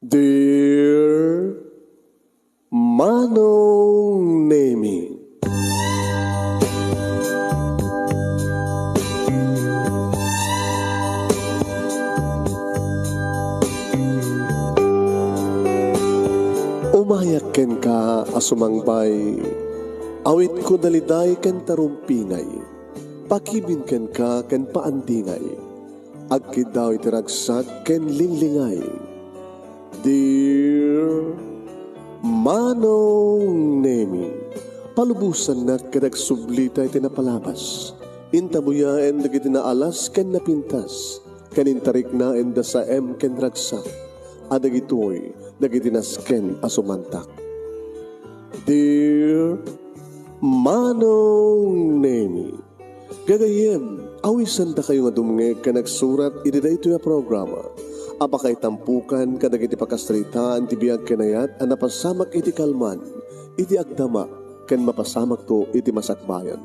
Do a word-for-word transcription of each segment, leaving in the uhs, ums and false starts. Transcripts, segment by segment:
Dear Manong Nemi. Umayak kenka a sumangbay, awitko daliday ken tarumpingay, pakibin kenka ken paandingay, agkiddaw iti ragsak ken linglingay. Dear Manong Nemi, palubosannak ket agsublita iti napalabas. Intabuyaen dagiti naalas ken napintas, ken intariknaenda saem ken ragsak, a dagitoy dagiti nasken a sumantak. Dear Manong Nemi, gagayyem, awisendakayo nga dumngeg ken agsurat iti daytoy a programa a pakaitampukan kadagiti pakasaritaan ti biag ken ayat a napasamak iti kalman, iti agdama, ken mapasamakto iti masakbayan.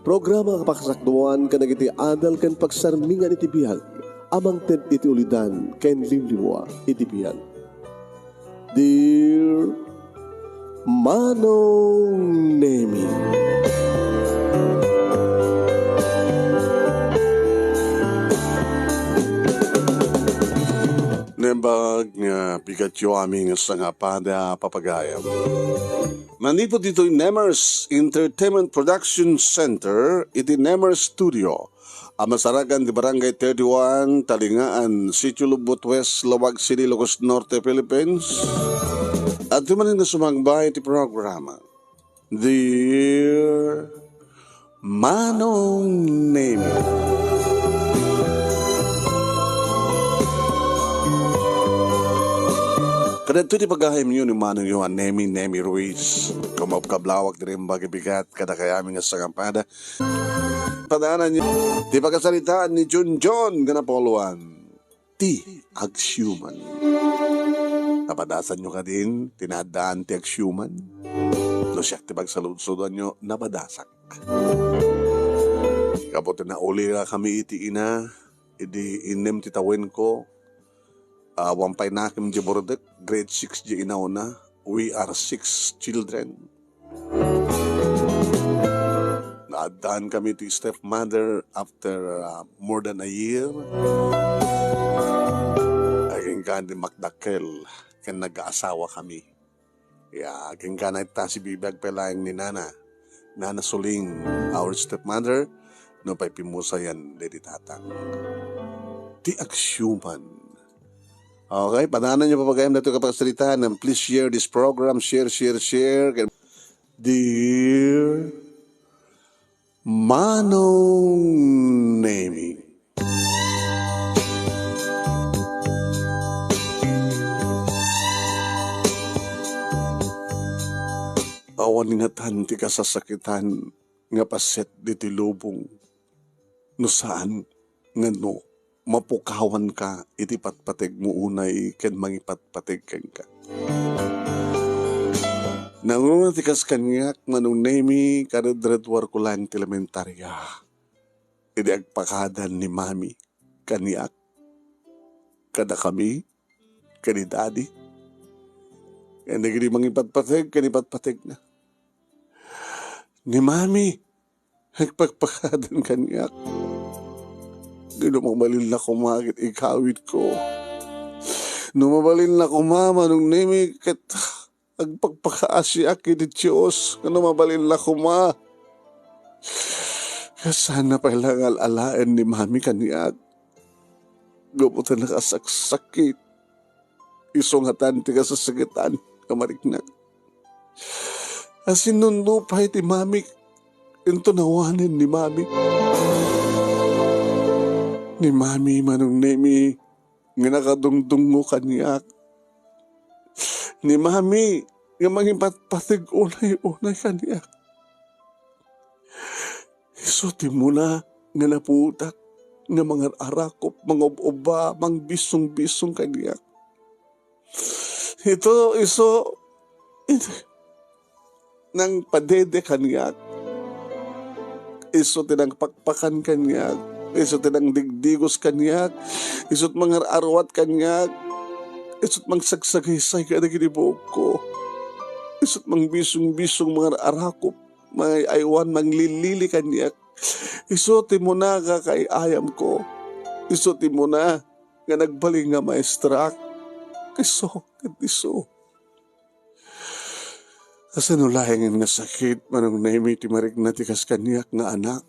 Programa a pakasakduan kadagiti adal ken pagsarmingan iti biag a mangted iti ulidan ken limlimua iti biag. Dear Manong Nemi. Naimbag nga bigatyo amin nga sangapada, papagayam. Manipud ditoy Nemers Entertainment Production Center iti Nemers Studio a masarakan ti Barangay thirty-one, Talingaan, Sitio Lubot West, Laoag City, Ilocos Norte, Philippines. Adtoy manen nga sumangbay iti programa, Dear Manong Nemi. Kadagitoy ti pagayamyo ni Manongyo a Nemi, Nemi Ruiz. Kumabkablawak ti naimbag a bigat kadakayo amin nga sangapada. Padaananyo ti pakasaritaan ni Junjun nga napuloan, ti agsiuman. Napadasanyo kadin ti naaddaan ti agsiuman? No siak ti pagsaludsodanyo, napadasak. Gapu ta naulira kami iti ina, idi innem ti tawenko, awan pay nakem di burdek, grade six di inawna. We are six children. Naaddaan kami ti stepmother after, ah, more than a year. Agingga di makdakkel ken nagkaasawa kami. Ya, agingga na ita si bibiag pay laeng ni Nana. Nana Suling, our stepmother, no pay pimusayan daydi tatang. Ti agsiuman. Okay, padaananyo, papagayam, daytoy a pakasaritaan, and please share this program, share, share, share. Dear Manong Nemi. Awan ngatan ti kasasakitan nga paset ditoy lubong no saan nga no mapukawanka iti patpategmo unay ken mangipatpateg kenka. Nangruna ti kas kaniak, Manong Nemi, karedredwarko laeng ti elementaria. Idi agpakadan ni Mami kaniak, kadakami, ken ni Daddy. Ken dagiti mangipatpateg ken ipatpategna. Ni Mami, agpakpakadan kaniak. Ngem no mabalinna koma ket ikawitko. No mabalinna koma, Manong Nemi, ket agpakpakaasiak iti Dios. Ngem no mabalinna koma, ket saanna pay la nga al-alaen ni Mami kaniak. Gapu ta nakasaksakit. Isu ngatan ti kasasakitan nga mariknak. Asinnundo pay ti Mami, inton awanen ni Mami. Ni Mami, Manong Nemi, nga nakadungdungngo kaniak. Ni Mami, nga mangipatpateg unay-unay kaniak. Isu ti umuna nga napuotak, nga mangar-arakop, mangub-uba, mangbisong-bisong kaniak. Ito, isu, it-, nangpadede kaniak. Isu ti nangpakpakan kaniak. Isu ti nangdigdigos kaniak. Isu ti mangar-aruat kaniak. Isut' mangsagsagaysay kadagiti buokko. Isut' mangbisongbisong mangar-arakop, mangay-aywan, manglilili kaniak. Isu ti muna nga kaay-ayamko. Isu ti muna nga nagbalin nga maestrak. Isu, ket isu. Kasano laengen nga sakit, Manong Nemi, ti marikna ti kas kaniak nga anak,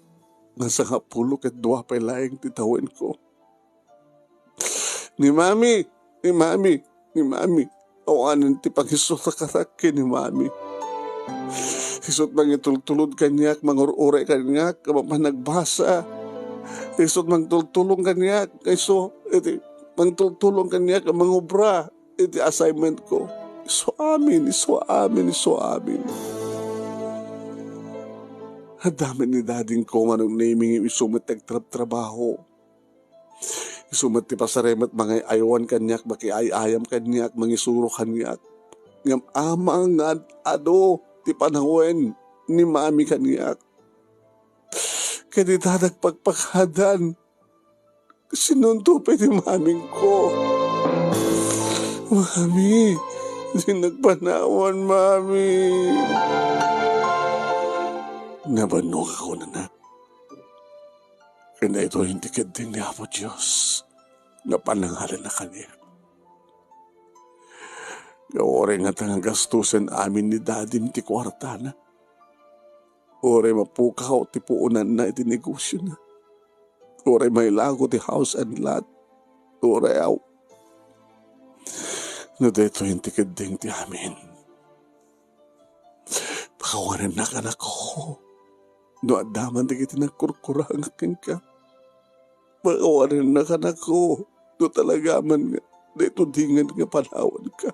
nga sangapulo ket dua pay laeng ti tawenko? Ni Mami, ni Mami, ni Mami, awanen ti pangisuratak ken ni Mami. Isut' mangitultulod kaniak, mangur-uray kaniak, a mapan nagbasa. Isut' mangtultulong kaniak, isu, iti, mangtultulong kaniak, a mangubra iti assignment ko. Isu amin, isu amin, isu amin. Adda met ni dadingko, Manong Nemi, isu met ti agtrabtrabaho. Isu met ti pasaremet mangay-aywan kaniak, makiay-ayam kaniak, mangisuro kaniak. Ngem amangan adu ti panawen ni Mami kaniak. Ket ita nagpakpakadan, sinunto pay ti mamingko. Mami, di nagpanawan, Mami. Nabannog ako, anak. Ken daytoy ti keddeng ni Apo Dios nga panangalana kaniak. Nga uray ngata nga gastusen amin ni dadim ti kuartana. Uray mapukaw ti puonanna iti negosiona. Uray mailago ti house and lot. Uray aw. No daytoy ti keddeng ti amin. Pakawanennak, anakko. No adda man dagiti nagkurkurangak kenka, pakawanennak, anakko. No talaga man nga daytoy dinged nga panawanka.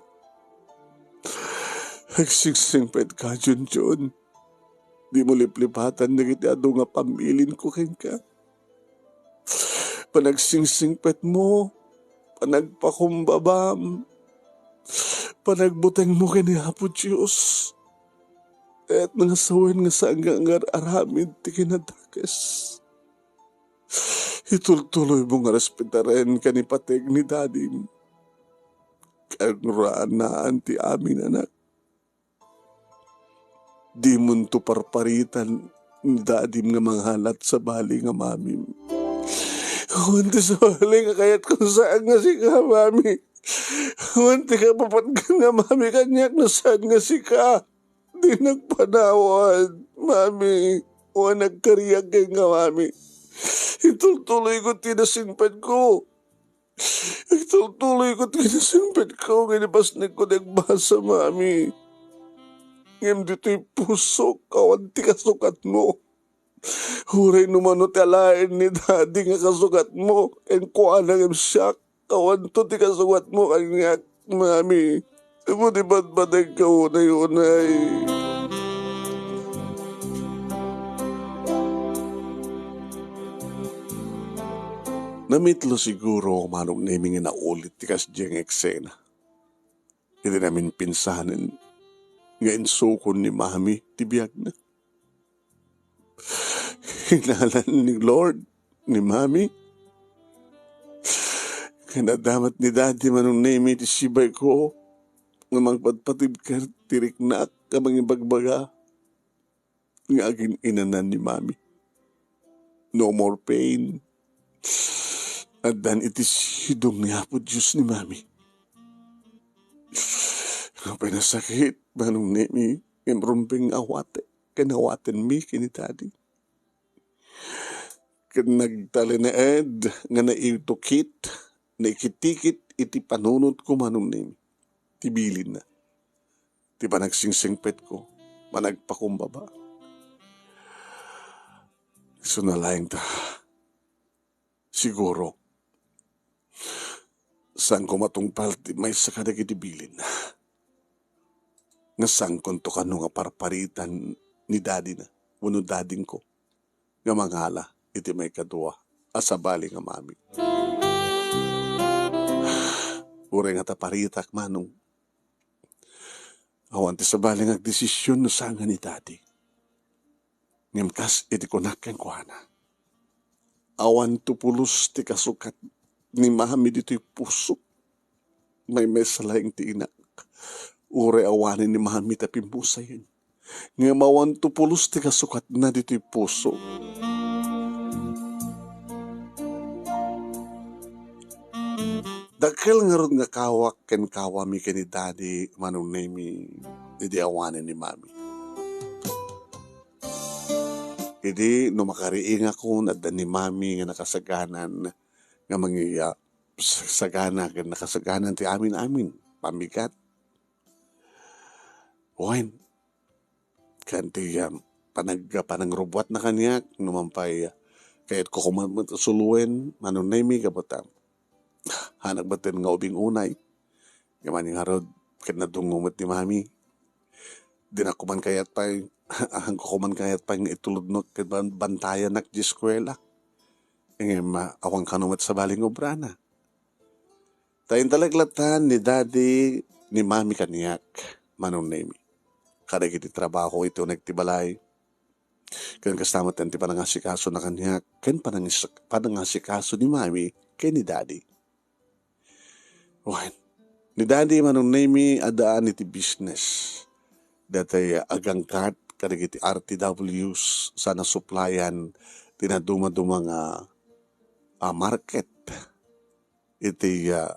Agsingsingpetka, Junjun. Dimo liplipatan dagiti adu nga pammilinko kenka. Panagsingsingpetmo, panagpakumbabam, panagbutengmo ken ni Apo Dios. Ket nga sawen nga saan nga agar-aramid ti kinadakes. Itultuloymo nga respetaren ken ipateg ni dadim. Kangrunaan ti amin, anak. Dimonto parparitan ni dadim nga mangalat sabali nga mamim. Awan ti sabali nga kayatko no saan nga sika, mami. Awan ti kapapatgan nga mami kaniak no saan nga sika. Di nagpanawan, mami. Awan nagkariak kenka, mami. Itultuloyko ti nasingpetko. Agtultuloyko ti kinasingpetko ken ipasnekko ti agbasa, mami. Ngem ditoy pusok, awan ti kasukatmo. Uray no mano ti alaen ni dadi nga kasukatmo kenkuana ngem siak, awanto ti kasukatmo kaniak, mami. Apo ti patpateg ka unay-unay. Namitlo siguro, Manong Nemi, nga naulit ti kasdiay nga eksena. Iti naminpinsanen nga insukon ni Mami ti biagna. Inalan ni Lord ni Mami. Kinadamat ni Daddy, Manong Nemi, ti sibayko nga mangpatpatibker ti riknak a mangibagbaga nga agin-inanan ni Mami. No more pain. Addan iti sidong ni Apo Dios ni Mami. Apay nasakit, Manong Nemi, ngem rumbeng nga awate, ken awatenmi ken ni Daddy. Ken nagtalinaed nga naitukit, naikitikit iti panunotko, Manong Nemi, ti bilinna, ti panagsingsingpetko, panagpakumbaba. Isu na laeng ta. Siguro, saanko matungpal ti maysa kadagiti bilinna. Nga saankonto kano nga parparitan ni dadina wenno dadingko nga mangala iti maikadua a sabali nga mami. Uray nga ta paritak, Manong, awan ti sabali nga agdesisyon no saan nga ni Daddy. Ngem kas iti kunak kenkuana, awanto pulos ti kasukat ni Mami ditoy pusok. maymaysa laeng ti inak. Uray awanen ni Mami ta pimmusayen. Ngem awanto pulos ti kasukatna ditoy puso. Dakkel ngarud nga kawak ken kawami ken ni Daddy, Manong Nemy, idi awanen ni Mami. Idi no makariingakon, adda ni Mami nga nakasaganan nga mangiya-, sa-, sagana ken nakasaganan ti amin-amin. Pambigat. Wen, ken ti, um, panag-, panangrubbuatna kaniak, no man pay, uh, kayatko koma met a suloen, Manong Nemy, gapu ta, hanak batten nga ubing unay. Ngem ania ngarud, ket nadungngo met ni Mami. Dinak koma kayat pay, haanko koma kayat pay nga itulodnak ket ban-, bantayanak ti eskuela. Ngem, ah, awan kano met sabali nga obrana. Ta intalek latta ni Daddy ni Mami kaniak, Manong Nemy, kadagiti trabaho iti uneg ti balay. Ken kasta met ti panangasikasona kaniak, ken panangis-, panangasikaso ni Mami ken ni Daddy. Wen, ni Daddy, Manong Nemy, addaan iti business. Daytoy agangkat kadagiti R T Ws sana supplyan ti nadumaduma nga, ah, market iti, ah,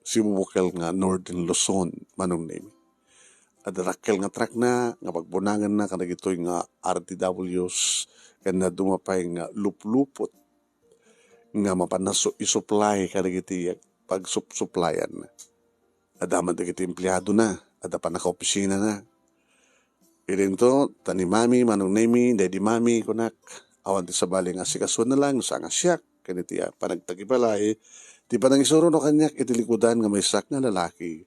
sibubukel nga Northern Luzon, Manong Nemy. Adda dakkel nga truckna nga pagbunanganna kadagitoy nga R T Ws ken nadumaduma pay nga luplupot nga mapanna su-, isupply kadagiti pagsupsuplayan. Adda met dagiti empleadona, adda pannakaopisinana. Idinto, ta ni Mami, Manong Nemy, Daddy Mami, kunak, awan ti sabali nga asikasuenna laeng no saan nga siak, ken iti, ah, panagtagibalay, ti panangisurono kaniak iti likudan nga maysak nga lalaki.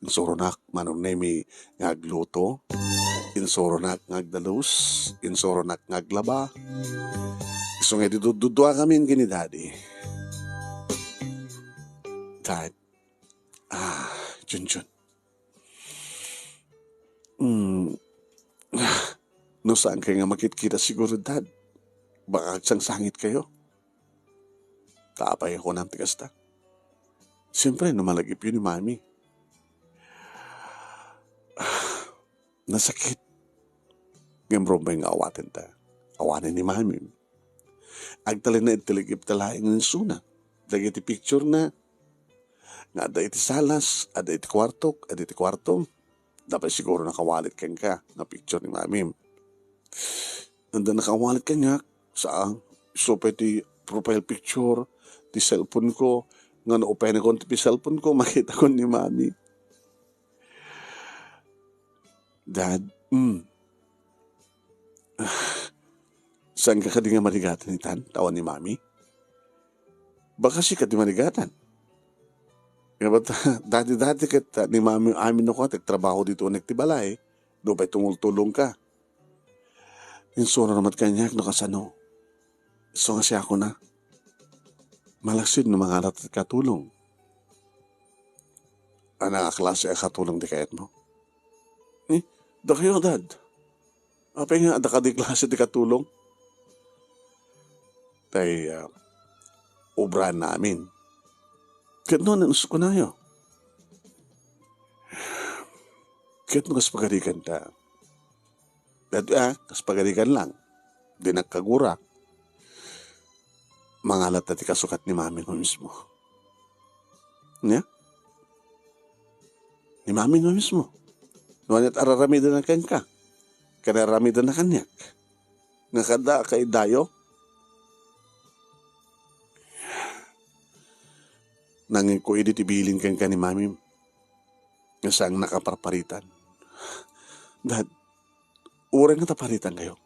Insuronak, Manong Nemy, nga agluto. Insuronak nga agdalus. Insuronak nga aglaba. Isu nga idi dudduduakamin ken ni Daddy. Dad. Ah, Junjun. Hmm. No saan kayo nga makitkita siguro, Dad, baka agsangsangit kayo. Ta apay a kunam ti kasta? Siyempre, no malagipyo ni Mami. Nasakit. Ngem rumbeng nga awaten ta. Awanen ni Mami. Agtalina iti lagip ta laeng nga insuna. Dagiti picture na nga adda iti salas, adda iti kuartok, adda iti kuarto. Dapay siguro nakawalit kenka nga picture ni Mami. Adda nakawalit kaniak, saan? Isu pay ti profile picture ti cellphone ko, nga no openakon ti cellphone ko, makitakon ni Mami. Dad, mm. Saan ka kadi nga marigatan itan? Tawan ni Mami? Baka sika ti marigatan. Nga ba ta, dati-dati ket, ah, ni Mami amin no ka, ti trabaho dito unek ti balay, no pay tumultulong ka. Insuro naman kaniak no kasano. Isu nga siya ako na. Malaksid no mangalat ka tulong. Ano nga klase a katulong ti kayat mo? Eh, dakayo, Dad. Apay nga, adda kadi klase ti katulong? Tay, ah, obra namin. Ket no, nang kunayo. Ket no, kas pagarikan ta. Dad, ah, kas pagarikan lang. Di nagkagura. Mangalat ta ti kasukat ni Mami nga mismo. Nia? Ni Mami nga mismo. No aniat araramiden na kenka. Kanaramiden na kaniak. Nga kada kaidayo. Nangin ko idi ti bilin kenka ni Mami. Nga saan nakaparparitan. Dad, uray nga taparitan kayo.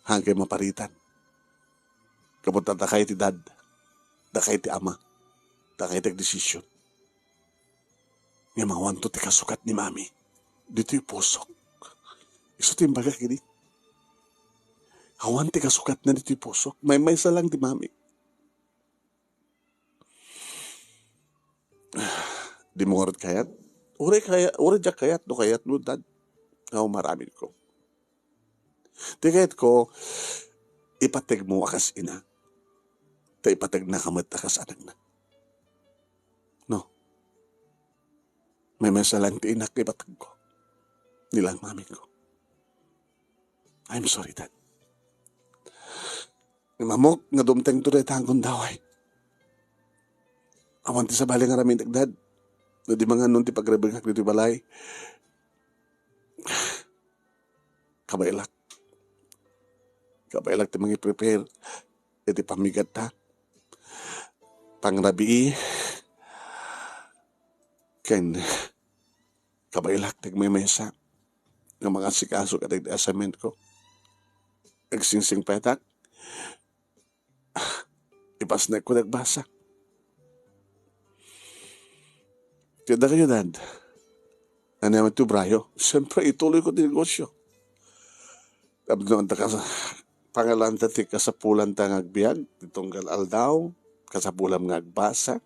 Hangkay maparitan. Kapot ta dakay ti dad, dakay ti ama, dakay ti agdesisyon. Ngem awanto ti kasukat ni Mami ditoy pusok. Isu ti imbagak idi. Awan ti kasukatna ditoy pusok. Maymaysa lang ti Mami. Di mo ngarud kayat? Uray kaya-, uray diak kayat, no kayat mo, Dad. Nga umaramid ko. Ti kayat ko, ipateg mo a kas ina. Ta ipateg na ka met a kas anakna. Maysa laeng ti inak nga ibatagko. Ni laeng mamiko. I'm sorry, Dad. Ngem ammok nga dumtengto dayta a gundaway. Awan ti sabali nga aramidek, Dad. No di manganon ti pagrebengak ditoy balay. Kabaelak. Kabaelak ti mangi-prepare iti pammigatta. Pangrabii. Ken kabaelak ti agmaymaysa nga mangasikaso kadagiti assignment ko. Agsingsingpetak. Ipasnek ko ti agbasa. Ti dakayo, Dad. Ania met ti obrayo? Siyempre, ituloy ko ti negosyo. Tapno anta kas-, pangalanta ti kasapulanta nga agbiag, ti tunggal aldaw, kasapulam nga agbasa.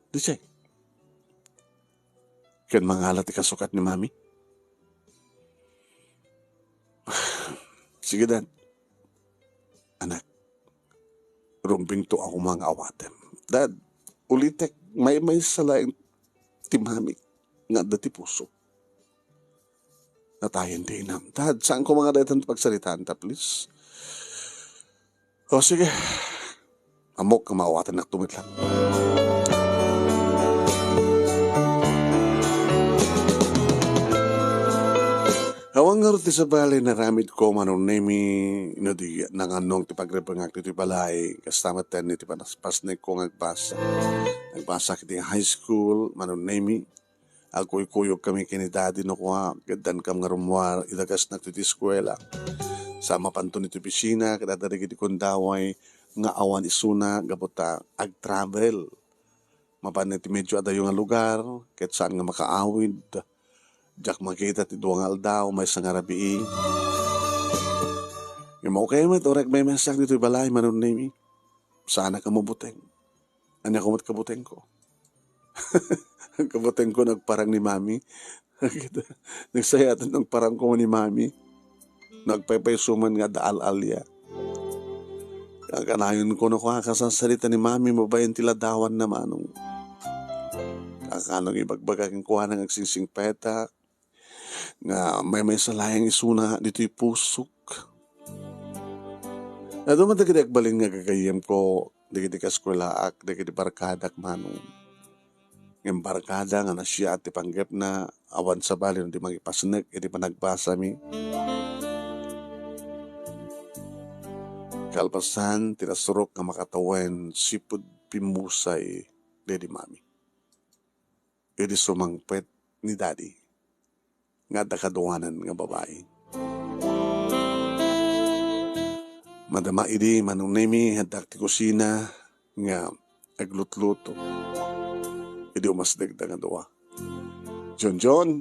Di siya. Ken mangala ti kasukat ni Mami. Sige, Dad. Anak, rumbengto a koma nga awatem. Dad, ulitek, maymaysa laeng ti Mami nga adda ti puso. Natayen ti inam. Dad, saan koma nga daytan ti pagsaritaanta, please? O, sige. Ammok nga maawatennakto met laeng. Awan ngarud ti sabali nga aramidko, Manong Nemi, no di nangannong ti pagrebengak ditoy balay, kasta met iti panaspasnekko nga agbasa. Nagbasak iti high school, Manong Nemi. Agkuykuyogkami ken ni Daddy no kua, ket daankami nga rummuar iti kasnak ti eskuela. Sa mapanto iti opisina, ket adda dagiti gundaway nga awan isuna gapu ta agtravel. Mapan iti medyo adayo nga lugar, ket saan nga makaawid. Diak makita ti dua nga aldaw, maysa nga rabii. Ngem okay met, uray agmaymaysaak ditoy balay, Manong Nemi. Saanak a mabuteng. Ania koma ti kabutengko? Ang kabutengko, nagparang ni Mami. Nagsayaat, nagparang koma ni Mami. Nagpaypayso man nga adda al-alia. Kakanayonko no kua, kasarsarita ni Mami babaen ti ladawanna, Manong. Kakano nga ibagbaga kenkuana nga agsingsingpetak, nga maymaysa laeng isuna ditoy pusok. Adu man dagiti agbalin nga gagayyemko, dagiti kaeskuelaak, dagiti barkadak, Manong. Ngem barkada nga nasiaat ti panggepna, awan sabali no di mangipasnek iti panagbasami. Kalpasan ti nasurok nga makatawen, sipud pimmusay daydi Mami. Idi sumangpet ni Daddy nga adda kaduanan nga babai. Madama idi, Manong Nemi, adda ti kusina nga aglutluto. Idi umasdegda nga dua. "Junjun!"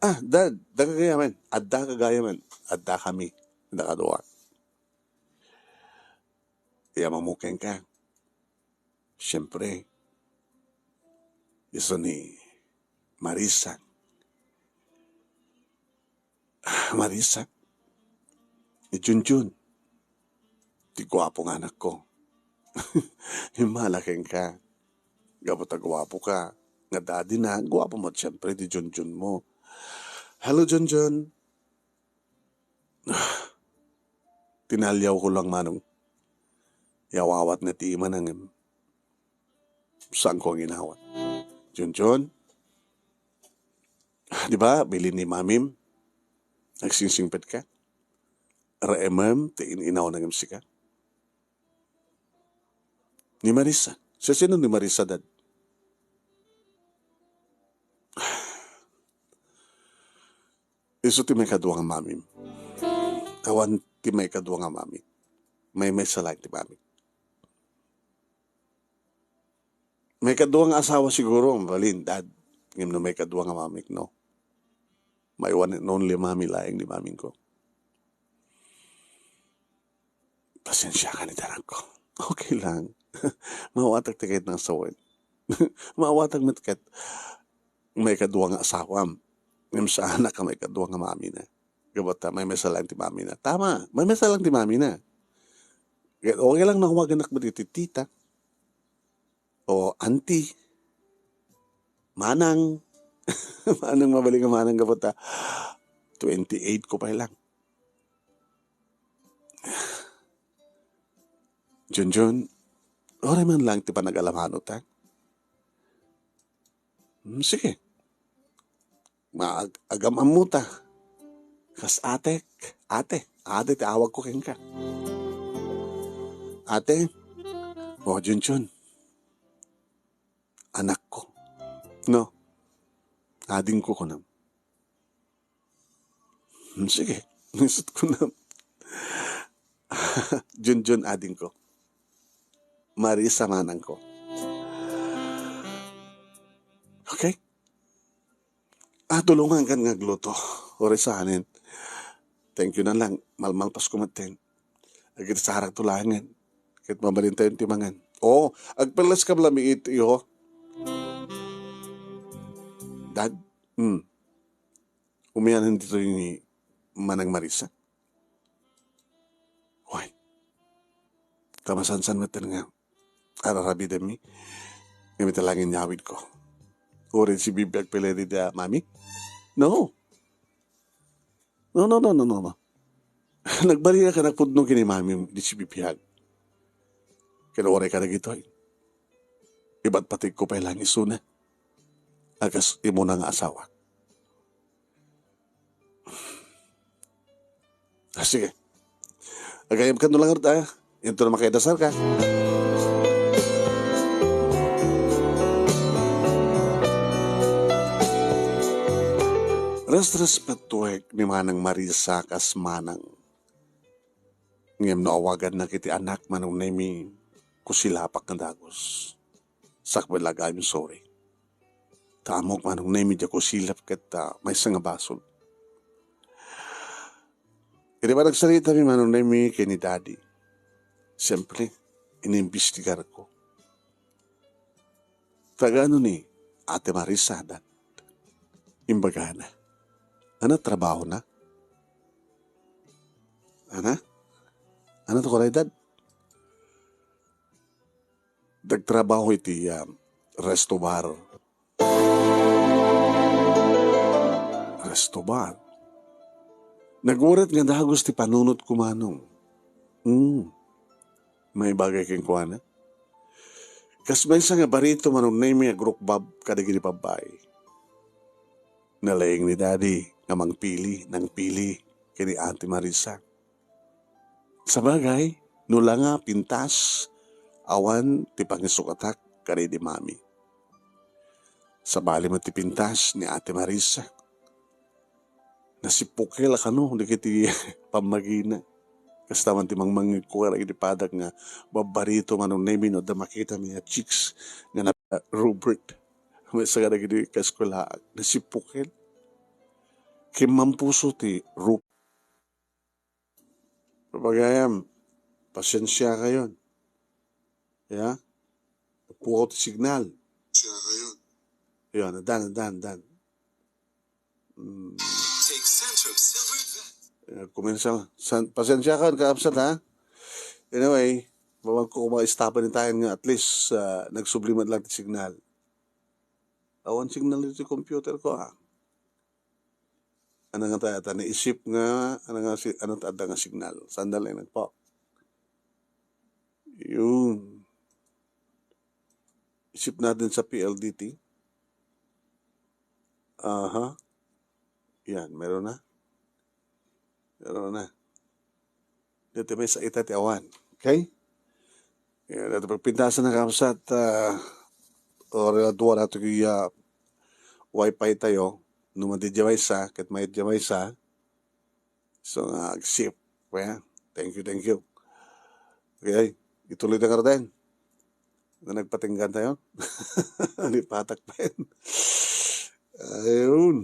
"Ah, Dad, daka gayamen." "Adda ka gayamen." Adda kami, adda kadua. Ti amamok kenka. Siyempre, isu ni Marisa. Ah, Marisa, ni Junjun, ti guapo nga anakko. Immala kenka. Gapu ta guapo ka, nga daddy na, guapo met siyempre ti Junjun mo. Hello, Junjun. Tinaliawko lang, Manong. Yawawat na ti imana ngem saanko nga inawat. Junjun, di ba, bilin ni Mamim, nagsingsingpet ka? Reemem ti in-inaw na ngem sika? Ni Marisa. Sisino ni Marisa, Dad? Isu ti maikadua nga mamim. Awan ti maikadua nga mamik. Maymaysa laeng ti mamik. Maikadua nga asawa siguro, mabalin, Dad. Ngem no maikadua nga mamik, no. May one and only mami laeng ni mamingko. Pasensiakan iti anakko. Okay lang. Maawatak ti kayat nga asawen. Maawatak met ket maikadua nga asawam. Ngem saanak a maikadua nga mamina. Gapu ta maymaysa laeng ti mamina. Tama, maymaysa laeng ti mamina. Ket okay lang no awagannak met iti tita. O auntie, manang. Manang, mabalin nga manang gapu ta twenty-eight ko pay lang. Junjun, uray man lang ti panagalamanota. Hmm, sige. Maag-, agam-ammota. Kas atek, ate, ate ti awagko kenka. Ate, o, Junjun, anakko. No, adingko, kunam. Hmm, sige, isut ko na. Junjun, adingko. Marisa, manangko. Okay? Ah, tulongan kan nga agluto. Uray saanen. Thank you na lang. Malmalpas ko met ten. Agit sarak to langen. Ket mabalintayon ti mangan. Oo, agpelles ka bala mi iti, iho. Dad? Hmm. Umianen ditoy ni Manang Marisa? Way. Ta masansan met nga ar-arabidenmi. Ngem ita la nga inyawidko. Uray si Bibi agpeledi da, Mami? No. No, no, no, no, no, no. Nagbalin a nagpudno ken ni Mami idi si Bibi. Ken uray kadagitoy, ibatbatikko pay lang isuna a kas imuna nga asawa. Ah, sige. Agayam ka no lang, ah. Inton makaidasar ka. Res-, respettuek ni Manang Marisa kas manang. Ngem no awagannak iti anak, Manong Nemi, kusilapak nga dagus. Sakbay laga, I'm sorry. Ta ammok, Manong Nemi, diak kusilap ket, ah, maysa nga basol. Idi panagsaritami, Manong Nemi, ken ni Daddy, siyempre, inimbestigarko. Tagano ni Ate Marisa, Dad? Imbagana. Ania trabahona? Ania? Ania ti kuray, Dad? Nagtrabaho iti, ah, resto bar. Resto bar? Naguret nga dagus ti panunotko, Manong. Hmm. Maibagay kenkuana. Kas maysa nga barito, Manong Nemi, agrukbab kadagiti babbai. Nalaing ni Daddy nga mangpili, nangpili ken ni Ate Marisa. Sabagay, no la nga pintas, awan ti pangisukatak kadagidi Mami. Sabali met ti pintas ni Ate Marisa. Nasippukel a kano dagiti pammagina. Kasta man ti mangmangngegko kadagidi padak nga babbarito, Manong Nemi, no adda makitami a chicks nga na Robert. Maysa kadagidi kaeskuelaak. Nasippukel. Kimmampuso ti Robert. Pagayam, pasensiakayon. Ya? Pukaw ti signal. Yan, dan, dan, dan. Mm. Take Centrum Silver. Ya, kuminsa. San-, pasensiakayon, kaabsat, ha? Anyway, bawal ko kuma-stop ni tayo nga at least, ah, nagsubli man lang ti signal. Awan signal dito computer ko, ha? Ano nga tayo, ta naisip nga, ano nga si, ano ta, adda nga signal. Sandali lang po. Yun. Isip natin sa P L D T. Aha. Yan, meron na. Meron na. Dito may sa ita ti awan. Okay? Yan, dito pagpintasan na kamsat, ah, o reladua na ito kaya wifi tayo. No man di jaway sa, ket mayat jaway sa. So, nga, agsip. Kaya, thank you, thank you. Okay, ituloy na nga rin. Na nagpatinggan tayo. Di patak pa yan. Ayun.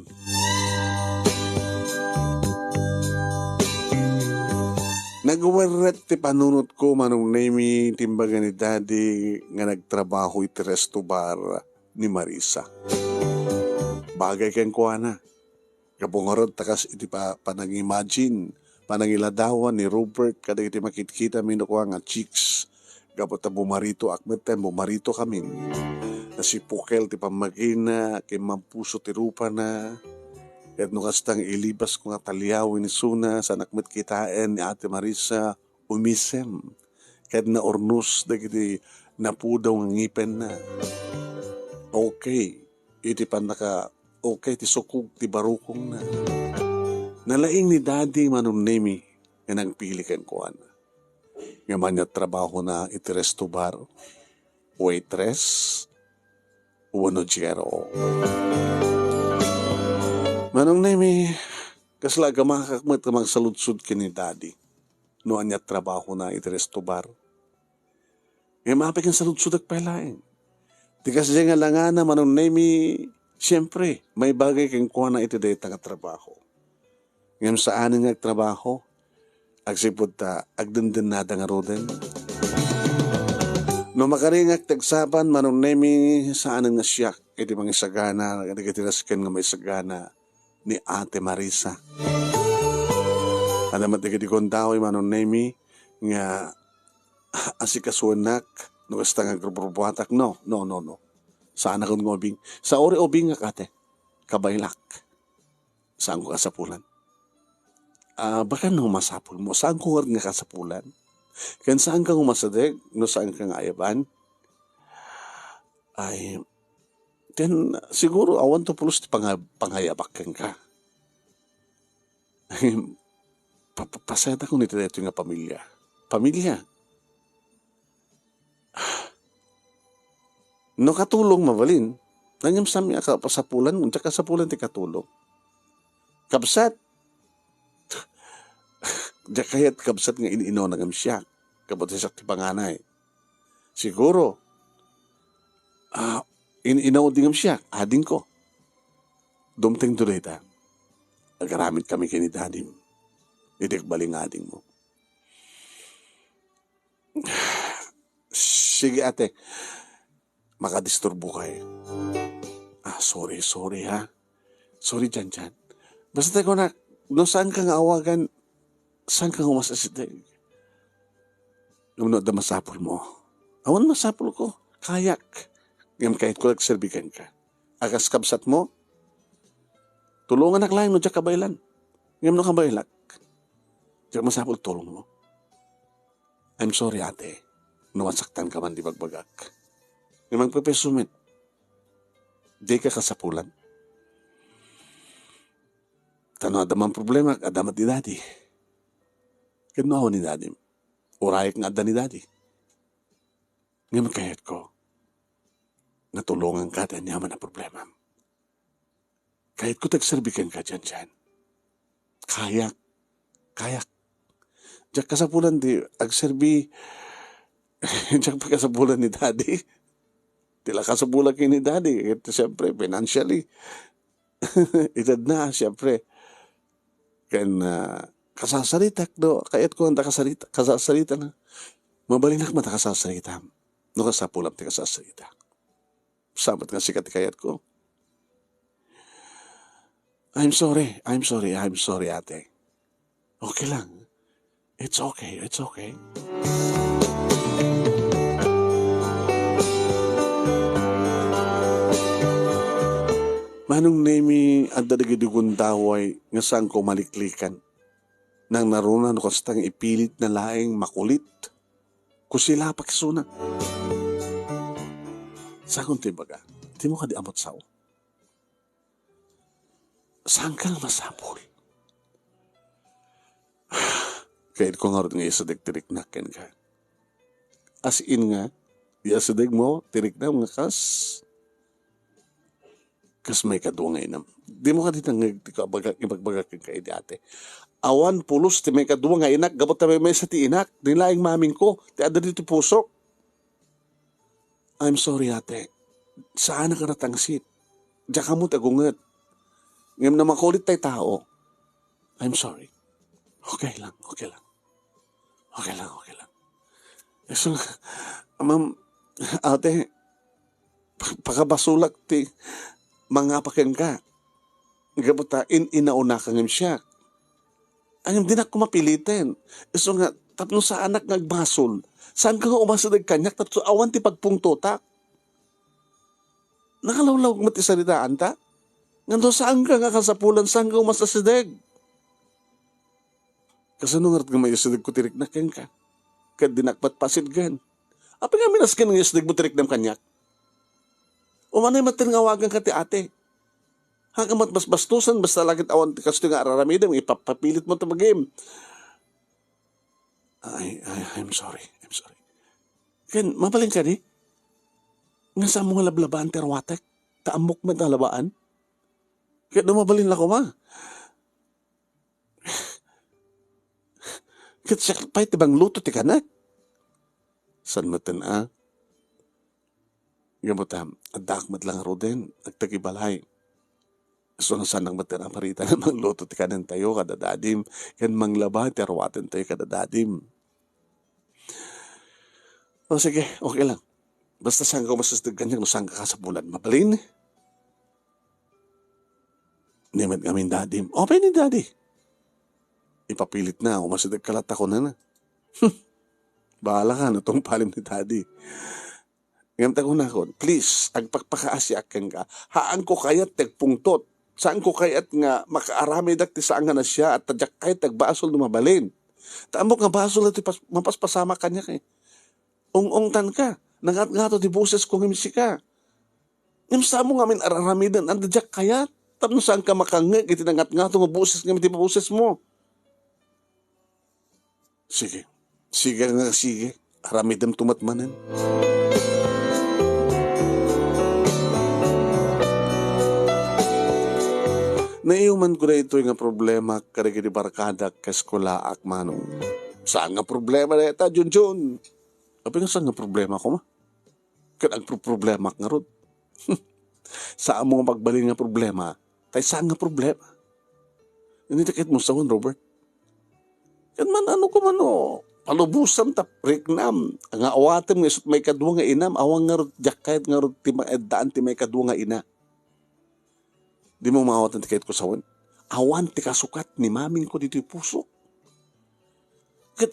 Nagwerret ti panunot ko, Manong Nemi, timbaga ni Daddy nga nagtrabaho iti resto bar ni Marisa. Bagay kenkuana. Gapu ngarud ta kas iti pa-, panangimagine, panangiladawan ni Robert kadagiti makitkita mi no kua nga chicks Gapu ta bumaritoak metten, bumaritokamin. Nasipukel ti pammagina, kimmampuso ti rupana, ket no kasta nga ilibasko nga taliawen isuna, saanak met kitaen ni Ate Marisa umisem ket naurnos dagiti napudaw nga ngipenna. Okay, iti pannaka-okay ti sukog ti barukongna. Nalaing ni Daddy Manong Nemi nga nagpili kenkuana. Ngem ania trabahona iti resto bar, waitress, wenno G R O? Manong Nemi, kasla agamakak met nga mangsaludsod ken ni Daddy no ania trabahona iti resto bar. Ngem apay ken saludsodek pay laeng? Ti kasdiay nga langana, Manong Nemi, siempre, maibagay kenkuana iti dayta nga trabaho. Ngem saanen nga agtrabaho, agsipud ta agdendennada ngaruden. No makaringak ti agsapul, Manong Nemi, saanen nga siak iti mangisagana dagiti nasken nga maisagana ni Ate Marisa. Adda met dagiti gundaway, Manong Nemi, nga asikasuennak no kasta nga agrubrubuatak. No, no, no, no. Saanakon nga ubing. Sauri ubingak, ate. Kabaelak. Saanko kasapulan. Ah, baka no masapulmo, saanko ngarud nga kasapulan. Ken saanka nga umasideg no saanka nga ayaban. Ay, then, siguro, awan to pulos ti panga-, pangayabak kenka. Pa-, pa-, pasayadakon iti daytoy nga pamilya. Pamilya. No katulong, mabalin. Ngem saan a kasapulan, diak kasapulan ti katulong. Kabsat. Diak kayat kabsat nga in-inaw na ngem siak. Kabsat siak ti panganay. Siguro, ah, in-inaw di ngem siak, adingko. Dumteng to dayta. Agaramid kami ken ni Dadim. Idi agbalin nga adingmo. Sige, ate. Makadisturbo kay. Ah, sorry, sorry, ha. Sorry, Janjan. Basta tayo na, no saan ka nga awagan, saan ka nga umasideg. Ngem no adda masapulmo. Awan masapulko. Kayak. Ngem kayatko agserbi kenka. A kas kabsatmo, tulonganak laeng no diak kabaelan. Ngem no kabaelak, diak masapul tulongmo. I'm sorry, ate, no masaktanka man di bagbagak. Ngem agpipisumet, dika kasapulan. Ta no adda man problema, adda met ni Daddy. Ken no awan ni Daddy, urayek nga adda ni Daddy. Ngem kayatko nga tulonganka ti aniaman a problemam. Kayatko ti agserbi kenka, Janjan. Kayak. Kayak. Diak kasapulan ti agserbi. Diak pay kasapulan ni Daddy. Ti la kasapulak ken ni Daddy. Ket siyempre, financially. Itedna, siyempre. Ken, ah, kasasaritak, no? Kayatko nga kasarita-, kasasarita na. Mabalinak met a kasasaritam. No kasapulam ti kasasarita. Sabet nga sika ti kayatko. I'm sorry, I'm sorry, I'm sorry, ate. Okay lang. It's okay, it's okay. Manong Nemi, adda dagiti gundaway nga saanko maliklikan. Nangnaruna no kasta nga ipilit na laeng makulit. Kusilapak isuna. Saanko ti ibaga? Dimo kadi amot sao? Saanka nga masapul? Kayatko ngarud nga iyasideg ti riknak kenka. As in nga, iyasidegmo ti riknam nga kas, kas maikadua nga inam. Dimo kadi nangngeg ti kabaga-, ibagbagak kenka idi, ate. Awan pulos ti maikadua nga inak, gapu ta maymaysa ti inak, ni laeng mamingko, ti adda ditoy pusok. I'm sorry, ate. Saanak a natangsit. Diak ammo ti agunget. Ngem no makulit tay tao, I'm sorry. Okay lang, okay lang. Okay lang, okay lang. So, ma'am, ate, pa-, pakabasolak ti mangapa kenka. Gapu ta in-inaunaka ngem siak. Ngem dinak ko mapiliten. Isu nga, tapno saanak nga agbasol, Saanka nga umasideg kaniak tapno awan ti pagpungtotak. Nakalawlawag met ti saritaanta. Ngem no saanka nga kasapulan, saanka umasideg. Kasano ngarud nga maisidegko ti riknak kenka? Ket dinak met pasidegen. Apay ngamin a saan nga isidegmo ti riknam kaniak? Umanay met nga awaganka ti ate. Haanka met basbastosen, basta la ket awan ti kastoy nga ar-aramidem, ipapapilitmo ti bagim. I, I, I'm sorry. I'm sorry. Ken, mabalin kadi? Nga saanmo nga lablabaan ti aruatek? Ta ammok met a labaan? Ket no mabalin la koma, ket siak pay ti mangluto ti kanek. Saan metten a? Gapu ta, addaak met la ngaruden, agtagibalay. Isu nga saanak met ti naparita nga mangluto ti kanentayo kada dadim, ken manglaba ti aruatentayo kada dadim. O sige, okay lang. Basta saanka umasideg kaniak no saanka kasapulan. Mabalin? Ni met ngamin dadim. Apay ni dadi? Ipapilitna, umasidegka latta kunana. Bahalaka no tungpalim ni dadi. Ngem ta kunakon, please, agpakpakaasiak kenka. Haanko kayat ti agpungtot. Saanko kayat nga makaaramidak ti saan nga nasayaat, ta diak kayat ti agbasol no mabalin. Ta ammok nga basol ti pas-, mapaspasamak kaniak, eh. Ung-ungtanka, nangatngato ti bosesko ngem sika. Ngem saanmo ngamin ar-aramiden, anda diak kayat? Tapno saanka makangngeg iti nangatngato nga boses ngem iti bosesmo. Sige. Sige nga sige. Aramidemto met manen. Naiumanko daytoy nga problema kadagiti barkadak ken eskulaak, Manong. Saan nga problema dayta, Junjun? Apay nga saan nga problema koma? Ket agproproblemak ngarud. Saanmo nga magbalin nga problema, tay saan nga problema. Ania ti kayatmo sawen, Robert? Ket man-ano koma no, palubosam ta riknam, nga awatem nga isu't maikadua nga inam, awan ngarud, diak kayat ngarud ti maeddaan ti maikadua nga ina. Dimo maawatan ti kayatko sawen. Awan ti kasukat ni mamingko ditoy puso. Ket,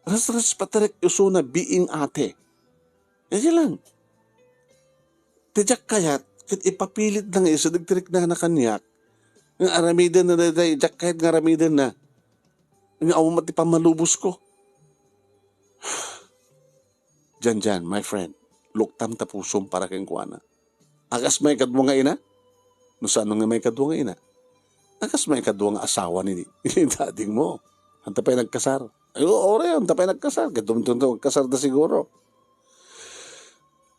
resrespetarek isuna being ate. Kaya lang. Ti diak kayat, ket ipapilit na nga isideg ti riknana kaniak. Nga aramiden na daydiay, diak kayat nga aramiden na. Nga awan met ti pammalubosko. Dian, dian, my friend, luktam ta pusom para kenkuana. Akas maikadua nga ina? No saan nga maikadua nga ina? Akas maikadua nga asawa ni, ni dadingmo? Anta pay nagkasar? Ay, oo, ore, anta pay nagkasar? Ket dumtungto agkasar da siguro.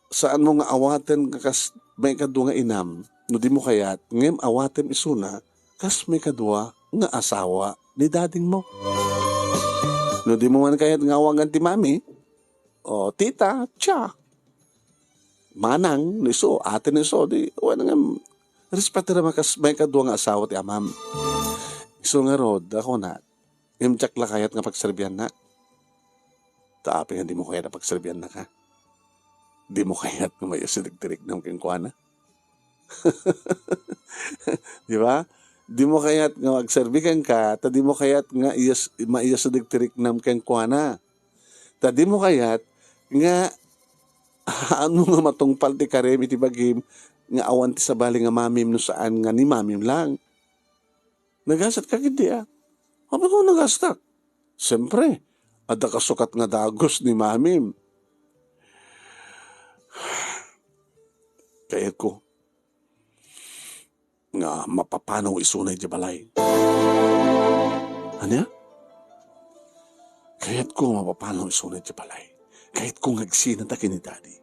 Saanmo nga awaten nga kas maikadua nga inam, no dimo kayat, ngem awatem isuna, kas maikadua nga asawa ni dadingmo. No dimo man kayat nga awagan ti mami, o tita, tia, manang, no isu, ate no isu, di, wen ngem, respetarem a kas maikadua nga asawa ti amam. Isu ngarud, a kunak, ngem diak la kayat nga pagserbiannak. Ta apay nga dimo kayat a pagserbiannak, ha? Dimo kayat nga maiyasideg ti riknam kenkuana? Di ba? Dimo kayat nga agserbi kenka, ta dimo kayat nga iyas-, maiyasideg ti riknam kenkuana. Ta dimo kayat nga haanmo nga matungpal ti karem iti bagim nga awan ti sabali nga mamim no saan nga ni mamim lang. Nagasatka ketdi, a? Apay nga nagastak? Siempre, adda kasukat nga dagus ni mamim. Kayatko nga mapapanaw isuna idiay balay. Ania? Kayatko nga mapapanaw isuna idiay balay. Kayatko nga agsinata ken ni Daddy.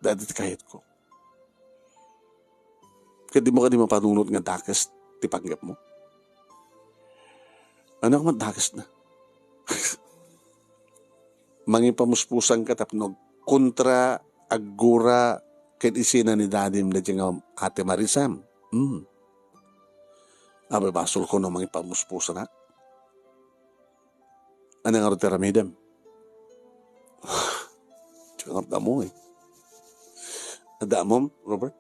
Daddy ti kayatko. Ket dimo kadi mapanunot nga dakes ti panggepmo? Ania nga dakesna? Mangipamuspusanka tapno agkontra, aggura ken isina ni Dadim daydiay nga Ate Marisam. Hmm. Apay basolko no mangipamuspusanak? Ania ngarud ti aramidem? Diak ammom, eh. Adda ammom, Robert?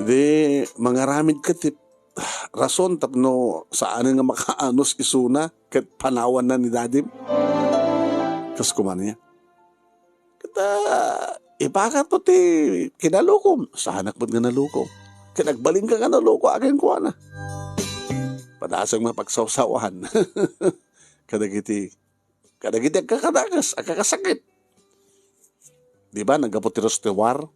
Di, mangaramidka ti, rason tapno saanen nga makaanus isuna ket panawanna ni dadim? Kas kumana niya, ket, ah, ibagat to ti kinalukom. Saanak met nga naluko. Ket agbalinka nga naluko, agen kuana. Padasem nga pagsawsawan kadagiti kadagiti agkakadakes, agkakasakit. Di ba, naggapu ti Rostewar?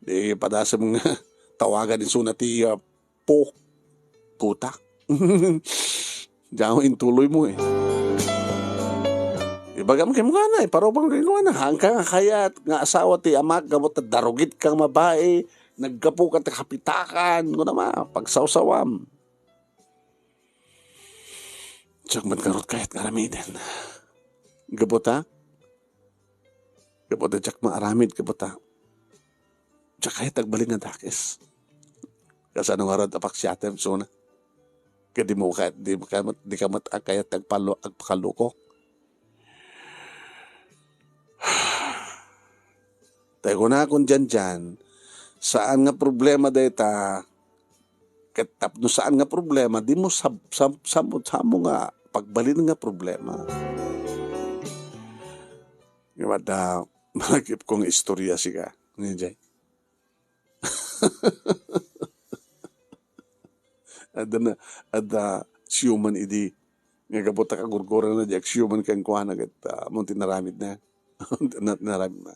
Di padasem nga tawagan isuna ti, ah, po. Putak. Diak intuloy mo eh. Ibagam kay mo nga na, iparobam kay mo nga na. Hangka nga kayat nga asawa ti amak, gapu ta darugit kang babai, naggapu ka ti kapitakan, kuna ma, pagsawsawam. Diak met ngarud kayat nga aramiden. Gapu ta? Gapu ta diak maaramid, gapu ta diak kayat agbalin nga dakes. Kasano ngarud a paksiatem isuna? Ket di mo kayat, di ka met, di ka met kayat agpalo-, agpakalukok. Tay kunakon dian, dian, saan nga problema dayta, ket tapno saan nga problema, di mo sab-, sab-, sab-, samo nga pagbalin nga problema. Nga mata, malagip ko nga istorya sika. Nga jay. Adda na, adda siuman idi nga gapu ta kagurgurana di agsiuman kenkuana ket, ah, ammon ti naramidna. Na-, naramidna.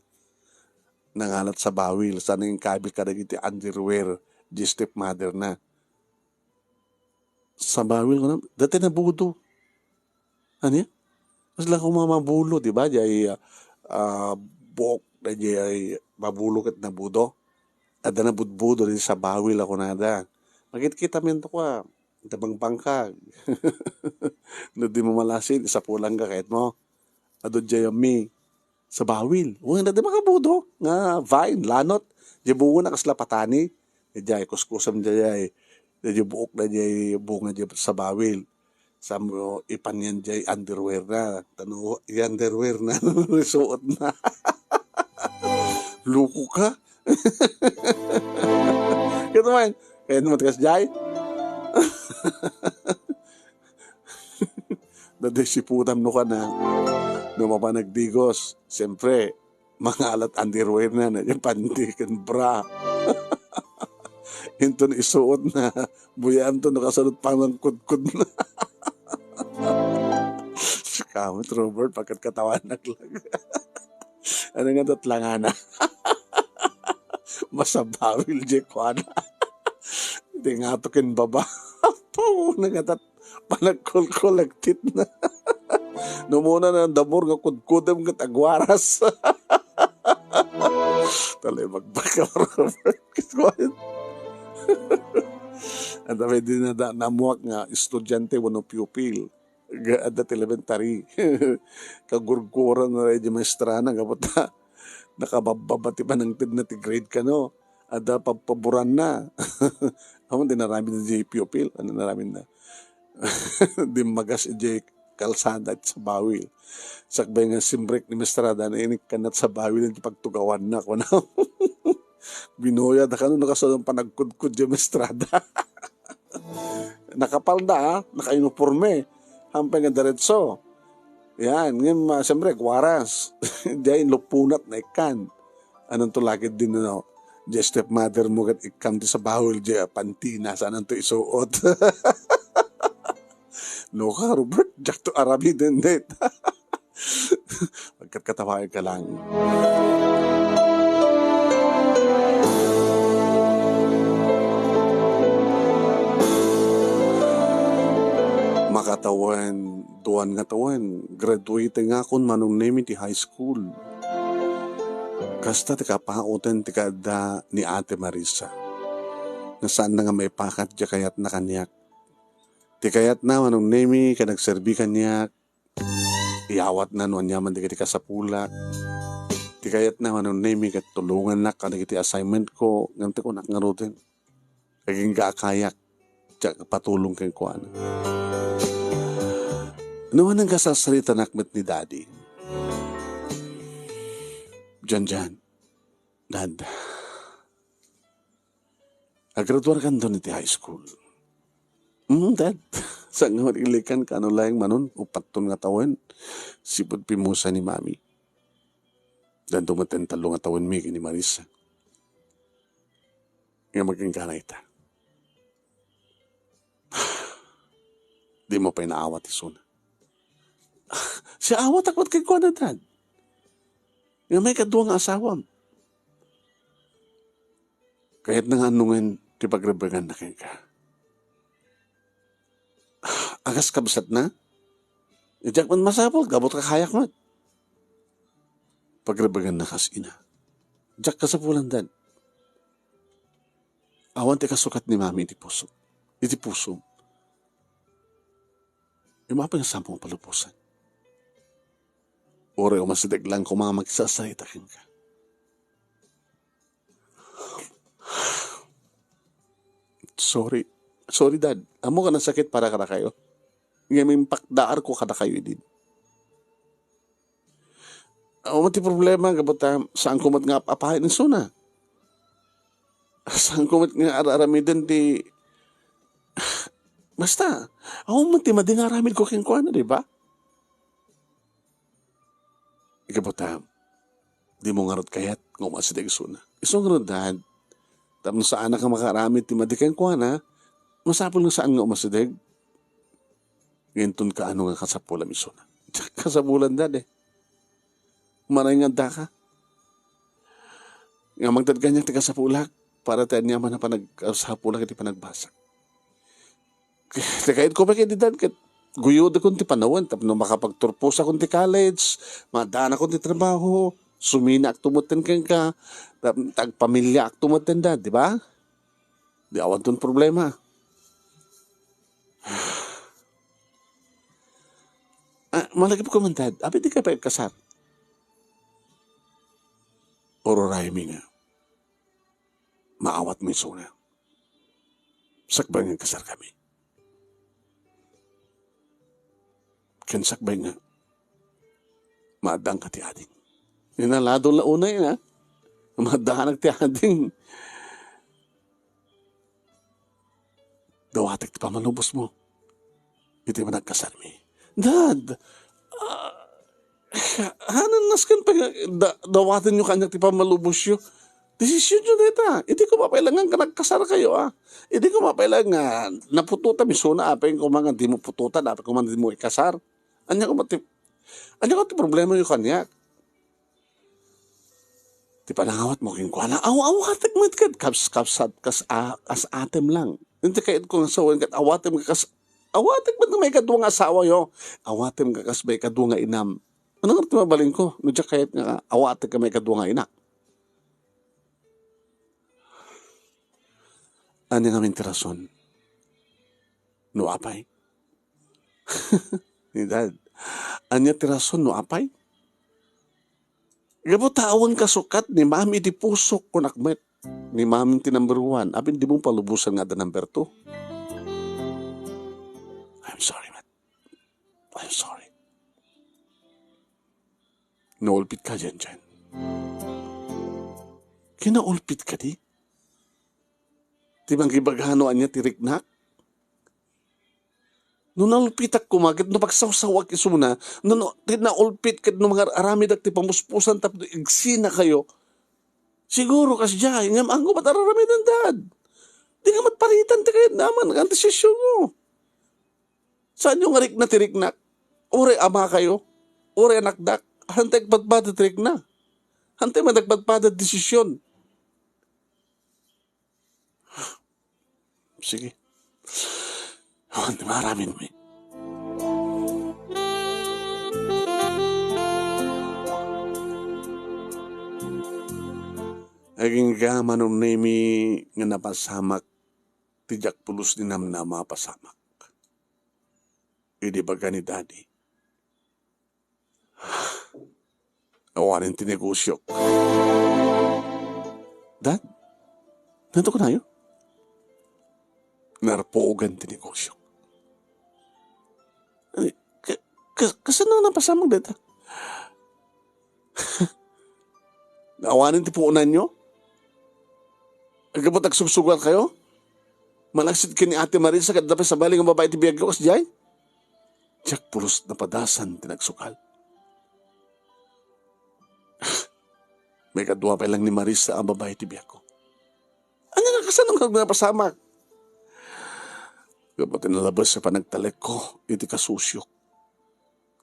Nangalat sabawil, saan nga inkabil kadagiti underwear di stepmother na. Sabawil, kuna, dati nabudo. Ania? Kasla koma mabulo, di ba? Jay, ah, ah, buok na jay mabulo ket nabudo. Adda nabudbudo di sabawil a kunada. Makitkitam to a, da bangbangkag. No di mo malasin, isapulan ka, kayat mo. Adu jay mi, sabawil. Wen, adda makabudo nga vine, lanot. Jay bunga na kasla patani. Jay kuskusam jay, jay buok na jay bunga jay sabawil. Samo ipan yan jay underwear na. Tano, yung underwear na, isuot na. Luko ka. Kaya naman, kaya naman tikas jay. Dadi si putam no ka na. No mapanagdigos, siyempre, mangalat underwear na, na yung panty ken bra. Inton isuot na, buyaam to, nakasalot pangangkudkod na. Kamot, Robert, pagkat katawanak lang. Ano nga tatlangana? Masabawil, Jay, kuana. Di nga to kin baba. Pau, nagatat. Panagkulkul, agtit na. Numuna na damor nga kudkudem ket agwaras. Talay magbaka, Robert. Ket kuan. Anta may di na da-, namuak nga estudyante wenno pupil. Ga-, adda ti elementary. Kagurguran na ray di maestrana, gapu ta nakababbaba ti panangtedna ti grade kano. Adda pabpaboranna. Awan, di naramid na di pupil. Ano naramid na? Dimmagas ijay kalsada iti sabawil. Sakbay nga simrek ni maestrada, nainikkan na ti sabawil iti pagtugawanna, kuna. Binuya da kano, nakasalon panagkudkod di maestrada. Nakapal da, ah, nakauniforme. Hampay nga diretso. Yan, ngayon, ma-, siyempre, agwaras. Diay inlupunat na ikkan. Anonto lagid din, ano, diay stepmother mo ket ikkam ti sabawil, diay panty na, saan anto isuot. Loka, Robert, diak to aramiden dayta. Agkatkatawagan ka lang. Makatawen, duan nga tawen, graduate nga akon Manong Nemi ti high school. Kasta ti kapauten ti kaadda ni Ate Marisa. Nga saanna nga maipakat diay kayatna kaniak. Ti kayatna, Manong Nemi, ket agserbi kaniak, iyawatna no aniaman dagiti kasapulak. Ti kayatna, Manong Nemi, ket tulongannak kadagiti assignment ko, ngem ti kunak ngaruden, agingga a kayak, diak patulong kenkuana. No, nagkasarsaritanak met ni Daddy. Dian, dian. Dad, agraduar kandon iti high school. "Mm, Dad." Saan nga maglikan, kano laeng manon, upatton nga tawen, sipud pimusa ni Mami. Danto met ten tallo nga tawenmi ken ni Marisa. Nga maginggana ita. Dimo pay naawat isuna. Siawatak met kenkuana, Dad. Nga maikadua nga asawam. Kayatna nga annongen ti pagrebbenganna kenka. A kas kabsatna? Diak met masapul, gapu ta kayak met. Pagrebbenganna kas ina. Diak kasapulan, Dad. Awan ti kasukat ni Mami iti puso. Iti pusom. Immapay nga saanmo nga palubosan. Uray umasideg lang koma nga makisarsarita kenka. Sorry. Sorry, Dad. Ammok a nasakit para kadakayo. Ngem impakdaarko kadakayo idi. Awan ti problema, gapu ta saanko met nga ap-apayen isuna. Saanko met nga ar-aramiden ti, basta, awan met ti madi nga aramidko kenkuana, di ba? Gapu ta, dimo ngarud kayat nga umasideg isuna. Isu ngarud, Dad, tapno saanak nga makaaramid ti madi kenkuana, masapul nga saan nga umasideg. Ngem inton kaano nga kasapulam isuna? Kasapulan, Dad, eh. Maray nga addaka. Nga mangted kaniak ti kasapulak, para ti aniaman a panag-, kasapulak iti panagbasa. Ti kayatko pay ket, Dad, ket guyodakon ti panawen tapno makapagturposakon ti college, madanakon ti trabaho, suminaakto metten kenka, tap-, tagpamiliaakto metten, Dad, di ba? Di awanton problema. Ah, malagipko man, Dad. Apay dika pay agkasar? Ururaymi nga maawatmo isuna. Sakbay nga agkasarkami. Ken sakbay nga maaddanka ti ading. Inaladon la unay, ha? Maaddanak ti ading. Dawatek ti pammalubosmo iti panagkasarmi. Dad, ah, hanan nasken pay nga da-, dawatenyo kaniak ti pammalubosyo. Desisionyo dayta. Idi koma pay la nga nagkasarkayo, ah. Idi koma pay la nga naputotam isuna, apay koma nga dimo putotan, apay koma nga dimo ikasar. Ania koma ti, ania koma ti problemayo kaniak? Ti panangawatmo kenkuana, aw-, awatek met ket kas-, kas-, kas-, a-, kas atem lang. Iti kayatko nga sawen ket awatem ka kas-, awatek met nga maikadua nga asawayo. Awatem ka kas maikadua nga inam. Ano nga ti mabalinko? No diak kayat nga awatek ka maikadua nga inak. Ania ngamin ti rason? No apay? Ni Dad, ania ti rason no apay? Gapu ta awan kasukat ni Mami iti pusok, kunak met. Ni Mami ti number one, apay dimo palubosan nga adda number two? I'm sorry, Mat. I'm sorry. Naulpit ka, Jenjen. Kinaulpit ka di? Ti mangibaga no ania ti riknak? No naulpitak koma, ket no pagsawsawak isuna, no, no, ti naulpit ket no mangar-aramidak ti pamuspusan tapno igsinakayo, siguro kasdiay, ngem anggo met ar-aramiden, Dad. Di nga met paritan ti kayatna man, nga desisyon. Saanyo nga rikna ti riknak? Uray amakayo, uray anakdak, hantay agpadpada ti rikna. Hantay man agpadpada ti desisyon. Sige. Awan ti maaramidmi. Agingga manunemi nga napasamak ti diak pulos ni namnama a pasamak. Idi baga ni Daddy, awanen ti negosiok. Dad, nanto kanayo? Narpuogan ti negosiok. Ay, ka-, ka-, kasano napasamak dayta? Awanen ti puonanyo? Aggapu ta agsugsugal kayo? Malaksid ken ni Ate Marisa ket adda pay sabali nga babai ti biagko kasdiay? Diak pulos napadasan ti nagsukal. Maikadua pay lang ni Marisa a babai ti biagko. Ania nga kasano nga napasamak? Gapu ti nalabes a panagtalekko iti kasusiok.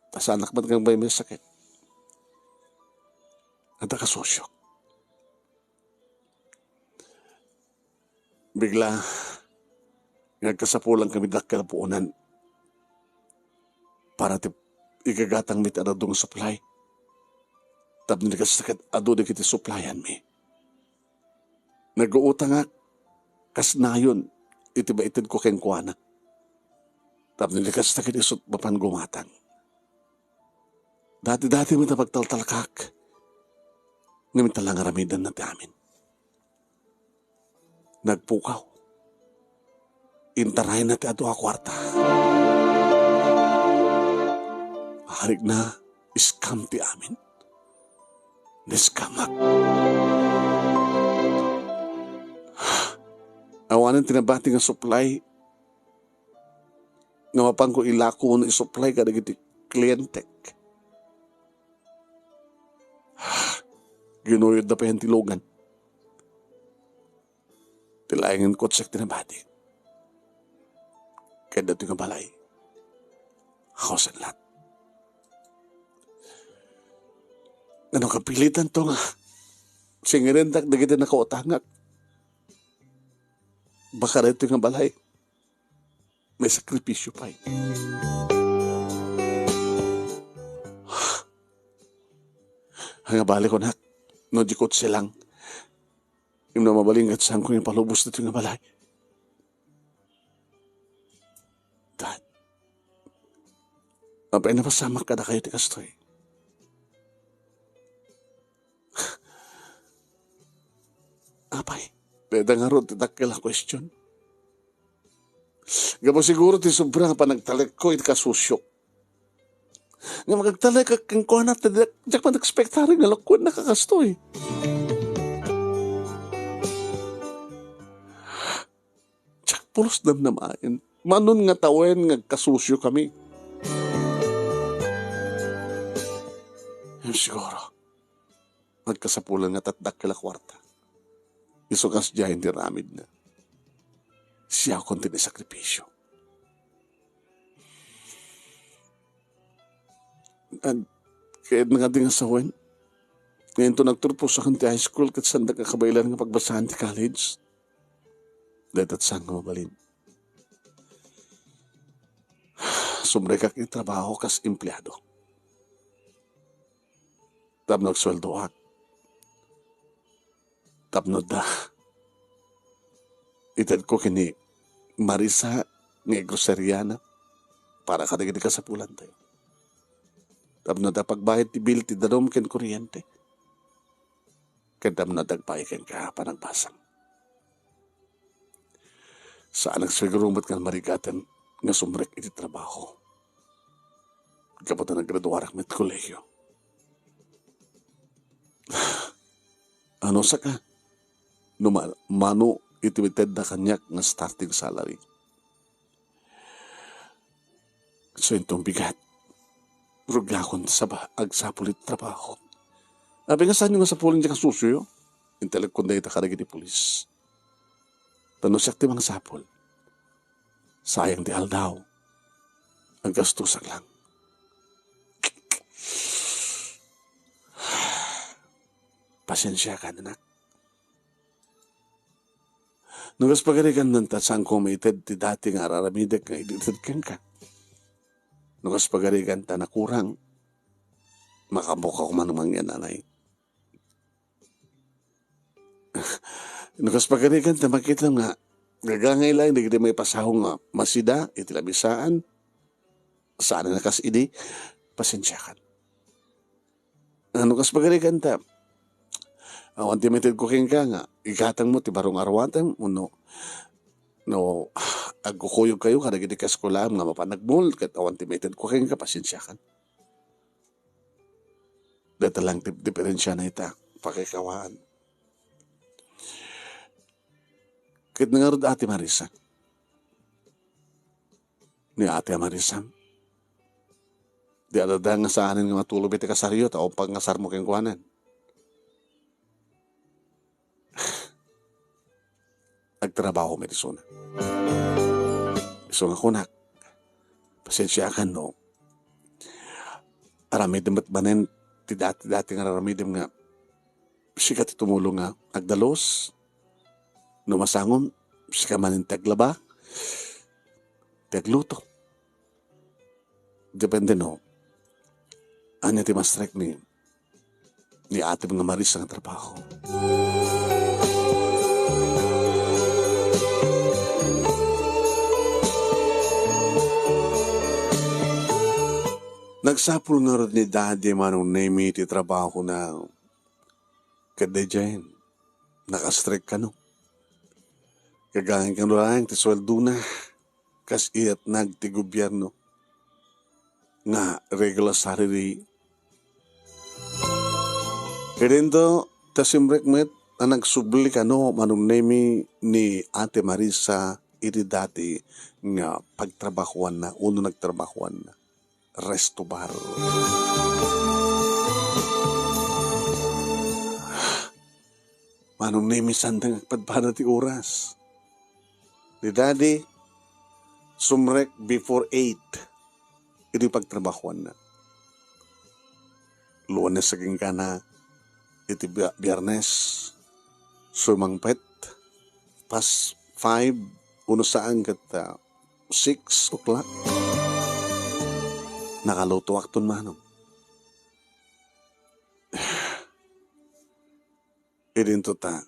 Ta saanak met nga agbaybay sakit. Adda kasusiok. Bigla nga agkasapulan kami dakkel a puonan para ti igagatangmi ti adu nga supply. Tapno di kasta ket adu dagiti supplyanmi. Naguutangak kas nayon iti maitedko kenkuana. Tapno di kasta ket isut' mapan gumatang. Dati-dati met a pagtaltalkak, ngem ita la nga aramidenna ti amin. Nagpukaw. Intarayna ti adu a kuarta. Arigna, scam ti amin. Ni-scamak. Awanen ti nabati nga supply nga mapanko ilako wenno isupply kadagiti klientek. Ginuyodda pay ti lugan. Ti laengen kutsiak ti nabati. Ket daytoy nga balay, house and lot. Ngano, kapilitanto nga singirentak dagiti nakautangak? Baka daytoy nga balay, may sakripisyo pay. Nga bali ko, nak, no di kotse lang, imno mabalin ket saanko nga ipalubos ditoy nga balay. Dad, apay napasamak kadakayo ti kastoy? Apay, dayta ngarud ti dakkel a question. Gapu siguro ti sobra nga panagtalekko iti kasusiok. Nga makagtalek kenkuana, ta diak, diak man expectar nga lakuennak a kastoy. Diak pulos namnamaen. Manon nga tawen nga agkasusio kami. Ngem siguro, agkasapulan nga tatdakkel a kuarta. Isu kasdiay ti aramidna. Siakon ti naisakripisyo. Ket nangadi nga sawen, nga inton agturposakan ti high school ket saandak a kabaelan nga pagbasaan ti college. Dayta ti saan nga mabalin. Sumrekak iti trabaho kas empleado. Tapno agsueldoak. Tapno da, itedko ken ni Marisa nga igroseriana para kadagiti kasapulantayo. Tapno da pagbayad ti bill ti danum ken kuryente. Ken tapno da agpaay kenka a panagbasang. Saanak siguro met nga marigaten nga sumrek iti trabaho. Gapu ta naggraduarak met kolehio. Ano saka? No ma-, mano iti itedda kaniak nga starting salary? So, inton bigat, rugiakon ti saba-, agsapul iti trabaho. Apay nga saanyo nga sapulen ti kasusuyo? Intalekkon dayta kadagiti pulis. Ta no siak ti mangsapul, sayang ti aldaw. Aggastosak lang. Pasensiakan, anak. No kas pagarigan ta saanko maited ti dati nga ar-aramidek nga ited kenka. No kas pagarigan ta nakurang, makaammoka man mangyan, anay. No kas pagarigan ta makitam nga gagangay laeng dagiti maipasaho nga masida iti labisaan, saan a kas idi, pasensiakan. No kas pagarigan ta, awan ti maitedko kenka nga igatangmo ti baro nga aruatem, wenno, no, agkukuyogkayo kadagiti kaeskulaam nga mapan nagmul, ket awan ti maitedko kenka, pasensiakan. Dayta lang ti diferensiana ita, pakikawaan. Ket ngarud, Ate Marisa, ni Ate Marisa. Di adda nga saanen nga matulog iti kasaryo, ta umpak nga sarmo kenkuanan. Agtrabaho met isuna. Isu nga kunak, pasensiakan no aramidem met manen ti dati-dati nga aramidem nga sika ti tumulong nga agdalus. No masangom, sika manen ti aglaba, ti agluto. Depende no ania ti mastrek ni, ni atem nga Marisa nga trabaho. Nagsapul ngarud ni Daddy, Manong Nemi, ti trabahona. Ket daydiay, nakastrek kano. Gagain kano laeng ti sueldona, kas iyatnag ti gobierno nga regular salary. Idinto, ta simrek met a nagsubli kano, Manong Nemi, ni Ate Marisa iti dati nga pagtrabahoanna, uno nagtrabahoanna. Resto Bar. Manong Nemi, saan ti agpadpada ti oras? Ni Daddy, sumrek before eight. Idi pagtrabahoanna. Lunes agingga na iti Bia-, Biyernes, sumangpet, pas five, uno saan ket, ah, six o'clock. Nakalutoakton, Manong. Idinto ta,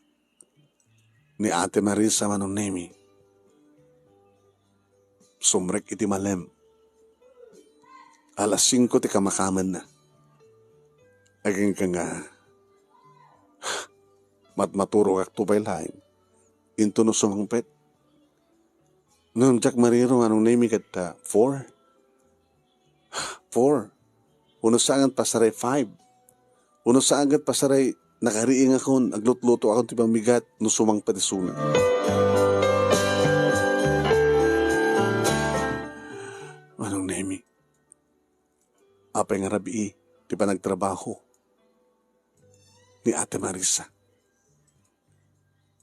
ni Ate Marisa, Manong Nemi, sumrek iti malem. Alas singko ti kamakamenna. Agingga nga, matmaturogakto pay laeng. Into no sumangpet. Ngem diak mariro, Manong Nemi, ket, ah, four. Four. Uno saan ket pasaray five. Uno saan ket pasaray nakariingakon, aglutlutoakon ti pammigat no sumangpet isuna. Manong Nemi, apay nga rabii ti panagtrabaho ni Ate Marisa?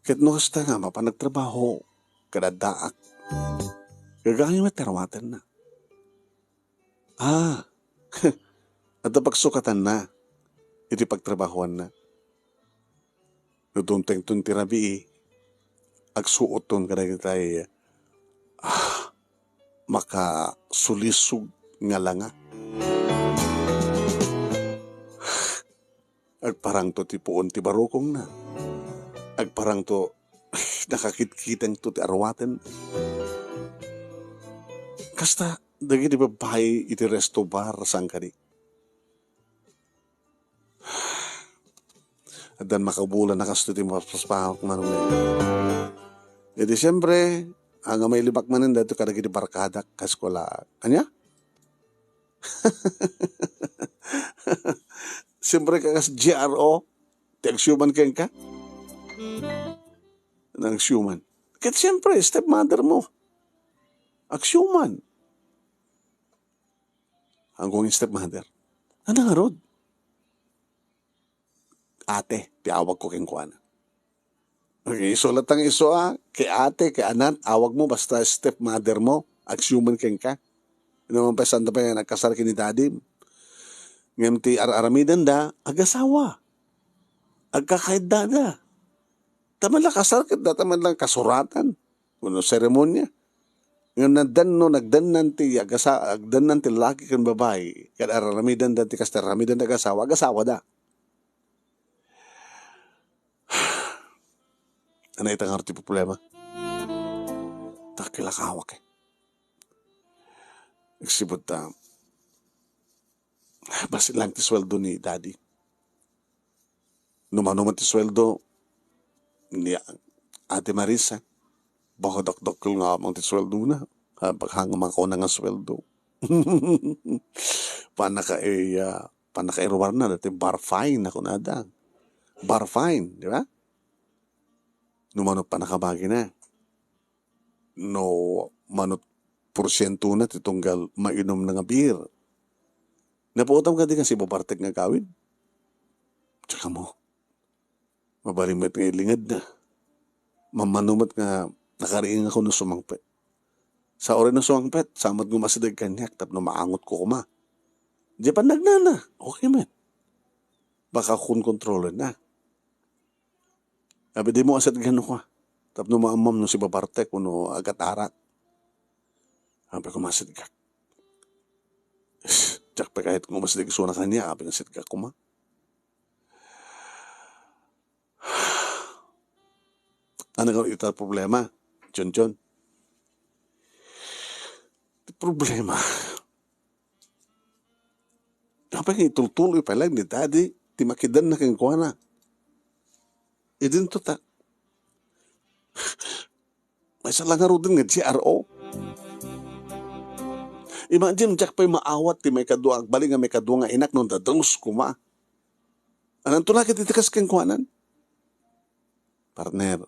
Ket no kasta nga mapan agtrabaho, ket addaak, gagayo met ti arumatenna. Ah, adda pagsukatanna iti pagtrabahoanna. No dumtengton ti rabii, agsuotton kadagitay, ah, makasulisog nga langa. Agparangto ti puon ti barukongna. Agparangto, nakakitkitengto ti aruaten. Kasta, dagiti babbai iti resto bar, saan kadi? Addan makabulan a kastoy ti mapaspasamak, Manong Nemi. Idi, siyempre, ania, mailibak manen daytoy kadagiti barkadak, kaeskuela. Ania? Siyempre, kas G R O, ti agsiuman kenka? Nagsiuman. Ket siyempre, stepmother mo. Agsiuman. Anggo nga stepmother. Ania ngarud? Ate, ti awagko kenkuana. Okay, isu latta nga isu a, ket ate, ket anat, awagmo, basta stepmother mo, agsiuman kenka. Ania man pay, saanda pay nga nagkasar ken ni daddy. Ngem ti ar-aramidenda, agasawa. Agkakaiddada. Ta man la kasar ket dayta man la kasuratan wenno seremonia. Ngem nagdanno, nagdannan ti agasa-, agdannan ti laki ken babai, ket ar-aramidenda ti kasta, aramiden ti agasawa, agasawada. Ania ita ngarud ti problema? Ta kilakawak, eh. Agsipud ta, bassit laeng ti sueldo ni daddy. No mano met ti sueldo ni Ate Marisa, baka dakdakkel nga amang ti sueldona. Ah, baka nga makuna nga sueldo. Pannaka-, eh, ah, pannakairuarna daytoy bar fine a kunada. Bar fine, di ba? No mano pannakabagina. No mano porsientona ti tunggal mainumna nga beer. Napuotam kadi nga sibabartek nga agawid? Diak ammo. Mabalin met nga ilingedna. Mammano met nga nakariingko no sumangpet. Sa uray no sumangpet, sa met nga umasideg kaniak tapno maangotko koma. Diay pannagnana, okay met. Baka konkontrolenna. Abi, dimo asidegko koma. Tapno maammom no sibabartek wenno agat-arat. Abi, kumasidegak. Diak pay kayat nga umasideg isuna kaniak, abi, nga sidegak koma. Ania nga ita problema, Junjun? Ti problema, apay nga itultuloy pay laeng ni Daddy ti makidanna kenkuana? Idinto ta, maysa la ngaruden nga G R O. Imagine, diak pay maawat ti maikadua, agbalin nga maikadua nga inak no dadduma koma. Ananto la ket iti kas kenkuanan? Partner,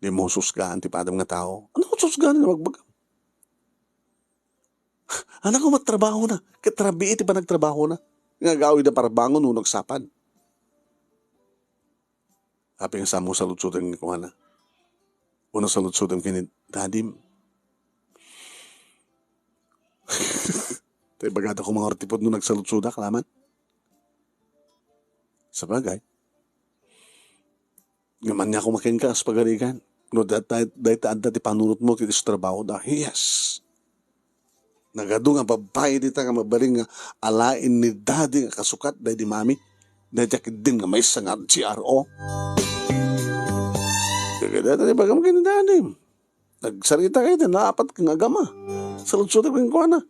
dimo susgaan ti padam nga tao. Ania nga susgaan nga bagbagam? Ania nga met trabahona? Ket rabii ti panagtrabahona. Nga agawidna parbangon wenno agsapad. Apay nga saanmo saludsodem kenkuana? Wenno saludsodem ken ni Dadim? Tay bagada ko nga urtipod no nagsaludsodak laman. Sabagay, nga ania koma kenka, kas pagarigan. No dayta, dayta adda ti panunotmo ket isu trabahoda. Yes. Nagadu nga babbai dita nga mabalin nga alaen ni Daddy nga kasukat daydi Mami. Dayta ketdin nga maysa nga G R O. Kaya dayta ti bagam ken ni Daddy. Nagsarita kayo, naapat nga agama. Saludsodek kenkuana.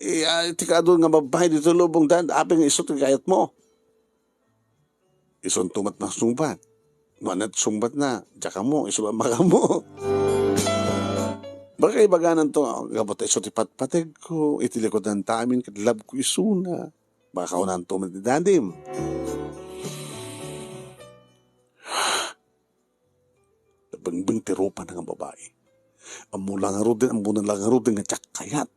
Eh, ah, ti kaadu nga babbai dita lubong, Dad, apay nga isu ti kayatmo? Isunto met nasungbat. No ania ti sungbatna, diak ammo, isu la met ammo. Baka ibagananto, gapu ta isu ti patpategko, iti likudantamin, ket labko isuna. Baka kaunanto met ni Dadim. Nabengbeng ti rupana nga babai. Ammona la ngaruden, ammona la ngaruden nga diak kayat.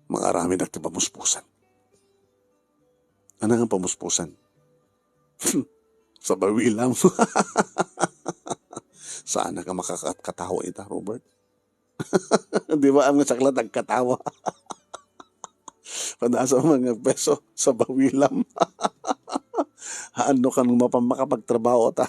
Mangaramedak ti pamuspusan. Ania nga pamuspusan? Sabawilam. Saan ka makakatkatawa ita, Robert? Di ba, ang sakla nagkatawa? Padasam nga peso, sabawilam. Haanno kan mapan makapagtrabaho ta?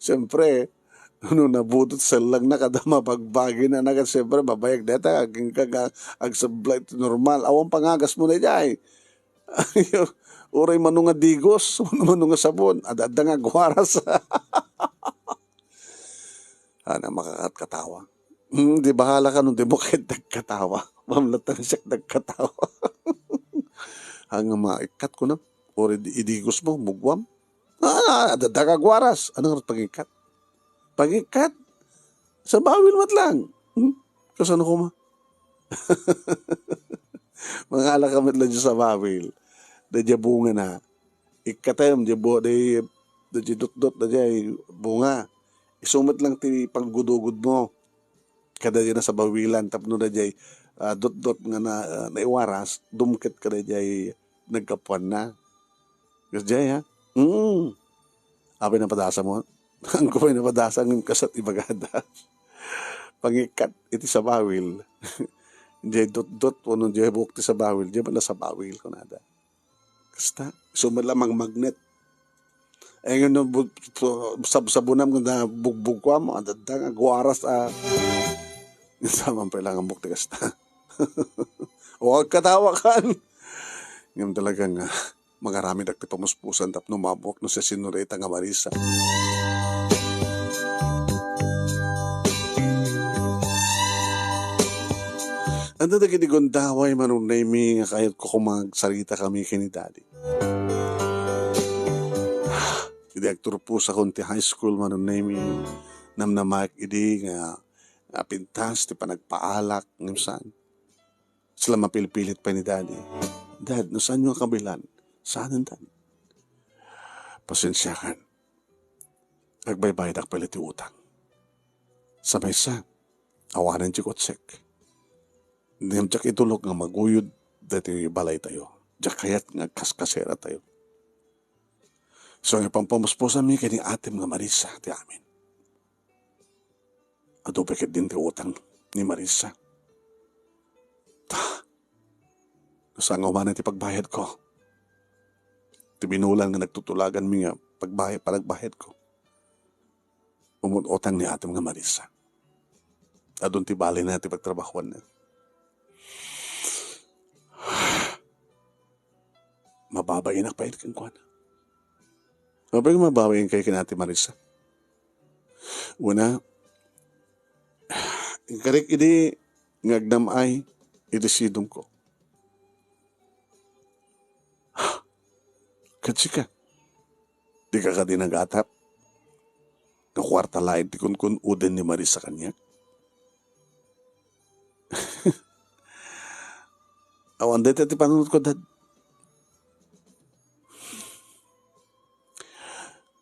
Siyempre, no nabudot sellang na kada mabagbagi na nagat, siyempre, babayag deta, aging ka nga agsablay ti normal. Awan pangagas mo na jay. Uray mano nga digos, mano nga sabon, adda nga agwaras. Ania makakatkatawa? Hmm, di bahala ka no di mo kayat nagkatawa. Mamlatan siya nagkatawa. Ang maikkat ko na, uray di, idigos mo, mugwam. Ah, adda nga agwaras. Ania nga pangikkat? Pangikkat? Sabawil met lang. Hmm? Kasano koma? Mangala ka met lang sa bawil. Daydiay bungana. Ikkatem, daydiay bu-, daydiay, daydiay dutdot, daydiay bunga. Isu met lang ti paggudugod mo. Kadaydiay nasabawilan, tapno daydiay, ah, dutdot nga na, ah, naiwaras, dumket kadaydiay naggapuanna. Kasdiay, ha? Mm. Apay napadasam mo? Angko pay napadasam ngem kasat ibagada. Pangikkat iti sabawil. Diay dutdot wenno diay buok ti sabawil, diay met nasabawil kunada. Kasta, isu met la mangmagnet. Eh, ngem no bu-, bu-, sabsabunam nga bugbugkuam, adda nga agwaras a. Saman pay lang ang buok ti kasta. O, agkatawa kan. Ngem talaga nga, mangaramedak ti pamuspusan tapno mabuak no siasino dayta nga Marisa. Adda dagiti gundaway, Manong Nemy, nga kayatko koma nga agsarita kami ken ni Daddy. Idi agturposakon ti high school, Manong Nemy, namnamaek idi nga, nga pintas ti panagpaalak, ngem saan. Sila mapilpilit pay ni Daddy. "Dad, no saanyo a kabilan?" "Saanen, Dad?" "Pasensiakan. Agbaybayadak pay ti utang. Sa maysa, awanen ti kotsek. Ngem diak itulok nga maguyod daytoy balaytayo. Diak kayat nga agkaskaseratayo. So, nga pampamuspusanmi ken ni atem nga Marisa ti amin. Adu pay ketdin ti utang ni Marisa. Ta, saan nga umanen ti pagbayadko? Ti binulan nga nagtutulaganmi nga pagbayad, panagbayadko. Umut-utang ni atem nga Marisa. Adun ti balina ti pagtrabahoanna. Mababainak pay kenkuana. Apay nga mababain kay ken Ate Marisa? Una, inkarik idi nga agnam-ay iti sidongko. Ket sika, dika kadi nagatap? Nga kuarta laeng ti kunkun-oden ni Marisa kaniak? Awan dayta ti panunotko, Dad.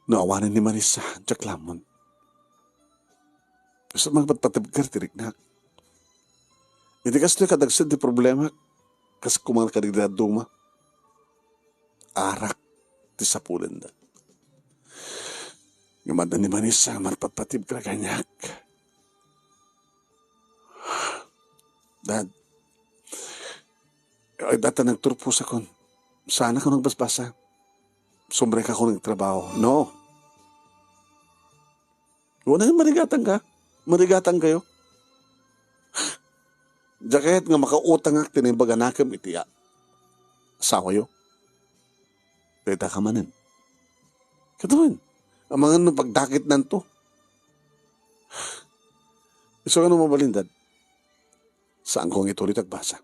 No awanen ni Marisa, diak lammon. Basta mangpatpatibker ti riknak. Iti kastoy, kadagsen ti problema, kas kuman kadigdi dadduma. Arak ti sapulenda. Ngem adda ni Marisa, mangpatpatibker kaniak. Dad, ay, data nagturpos akon. Saan ako nagbasbasa. Sumrekakon nga agtrabaho. No. Wala nga marigatan ka. Marigatan kayo. Diak kayat nga makautangak ti naimbaganakem iti a-, asawayo. Dayta ka manen. Kaduan, amangan no pagdakitnan to. Isu nga no mabalin, Dad? Saanko nga ituloy ti agbasa.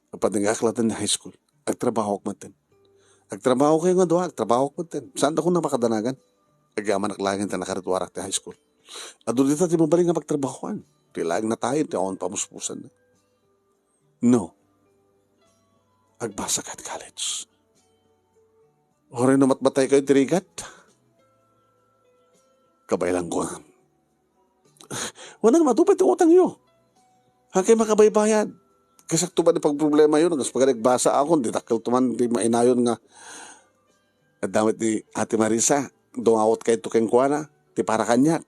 Apat nga aklatan ni high school. Agtrabahoak metten. Agtrabaho kayo nga dua, agtrabahoak metten. Saan da ko napakadanagan? Agyamanak laeng ta nakarituarak ti high school. Adu dita ti mabalin nga pagtrabahoan. Ti laeng natayen ti awan pamuspusan. No. Agbasa ka iti college. Uray no matmatay kayo ti rigat. Kabaelan ko. Wala nga matupay ti utangyo. Hakay makabaybayad. Kasakto ba ti pagproblemayo? Nagas pagarigbasa akon, di dakkel tuman ti mainayon nga adda met ni Ate Marisa, dungawat kayto kenkuana, ti para kaniak.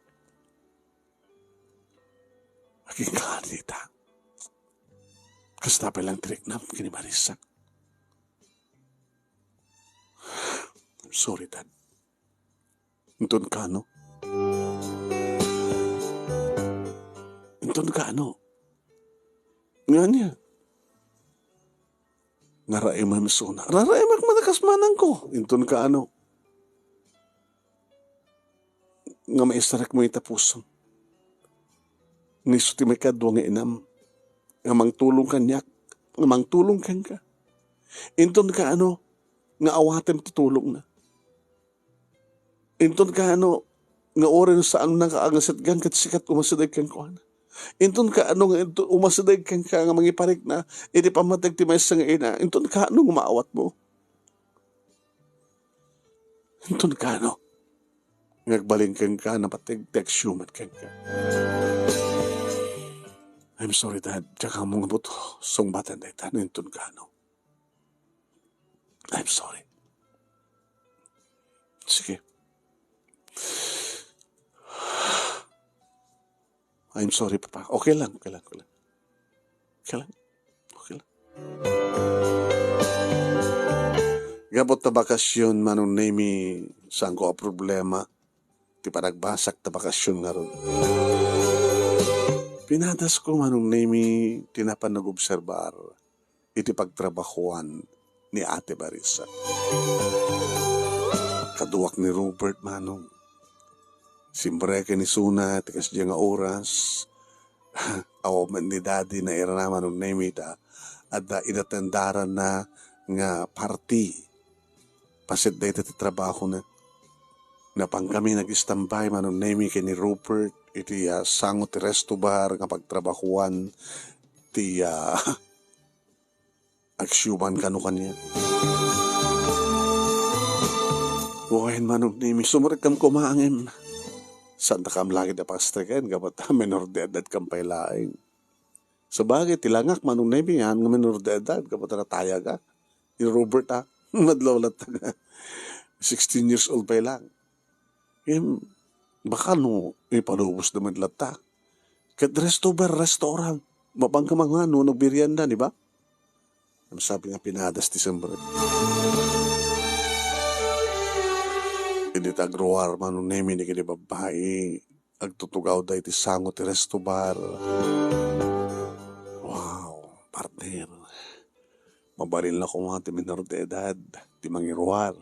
Agingga dita. Kasta pay lang ti riknam ken ni Marisa. Sorry, Dad. Inton kano? Inton kano? Nga niya? Nga raimem isuna. Raraimek man a kas manangko. Inton kano? Nga maisarek mo ita pusom. Nga isu ti maikadua nga inam. Nga mangtulong kaniak. Nga mangtulong kenka. Inton kano? Nga awatem ti tulongna. Inton kano nga uray no saan nga kaangasetgan ket sika ti umasideg kenkuana. Inton kano nga inton umasideg kenka nga mangiparikna iti pammateg ti maysa nga ina, inton kano nga maawatmo? Inton kano nga agbalin kenka, napateg ti agsiumat kenka? I'm sorry, Dad. Diak ammo nga buto sungbatan dayta no inton kano. I'm sorry. Sige. I'm sorry, Papa. Okay lang, okay lang, okay lang. Okay lang. Okay lang. Gapu ta bakasyon, Manong Nemy, saanko a problema ti panagbasak ta bakasyon ngarud. Pinadasko, Manong Nemy, ti napan nag-obserbar iti pagtrabahoan ni Ate Marisa. Kaduak ni Robert, Manong. Simreken isuna ti kasdiay nga oras. Awan met ni Daddy nairana, Manong Nemy, ta adda inatendaranna nga party. Paset dayta ti trabahona. Napankami nag-istambay, Manong Nemy, ken ni Robert iti, ah, sango ti resto bar nga pagtrabahoan ti, ah, agsiuman kano kaniak. Wen, Manong Nemy, sumrekam koma ngem Saantak a amlakid a pastriken gapu ta menor de edad kam pay laeng. Sabagay, ti langak, Manong Nemi, haan nga menor de edad gapu ta natayagak. Ni Robert, ah, madlaw latta nga sixteen years old pay lang. Em, baka no ipalubos naman latta. Ket resto bar, restaurant. Mapan ka mangano, nagmerienda, di ba? Ang sabi nga pinadas ti sembret. Idi ta agruar, Manong Nemi, ni kini babbai, agtutugawda iti sango ti resto bar. Wow, partner. Mabalin la koma ti menor de edad, ti mangiruar.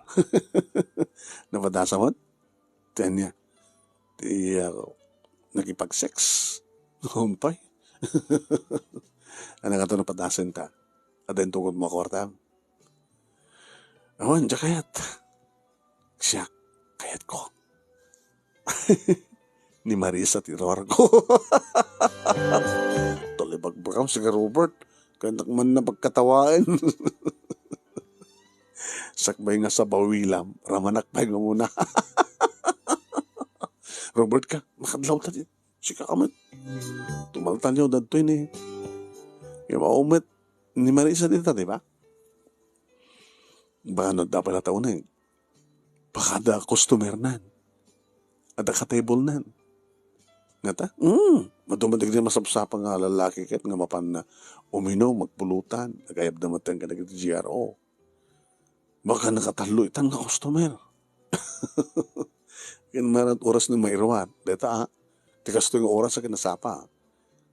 Napadasa met? Ti ania? Ti, ah, nakipag-sex? Umpay. Ania kato napadasan ta? Adda intugod mo a kuarta? Awan, diak kayat. Siak, kayatko. Ni Marisa ti iruarko. Tuloy bagbagam, sige, Robert. Kayanak man na pagkatawaen. Sakbay nga sabawilam, ramanak pay nga muna. Robert ka, makadlaw ta di. Sika ka met. Tumaltalyaw dadtoy ni. Kaya maumet ni Marisa dita, di ba? Baka no, dapat na taon na eh. Baka da customer nan. Adda ka table nan. Ngata? Mm. Maduma dagiti masapsapa nga lalaki ket nga mapan na uminom, magpulutan. Agayab da met kadagiti G R O. Baka nakatallo itan nga customer. Ken marat oras na mairuar. Deta, ah. Ti kastoy nga oras a kinasapa.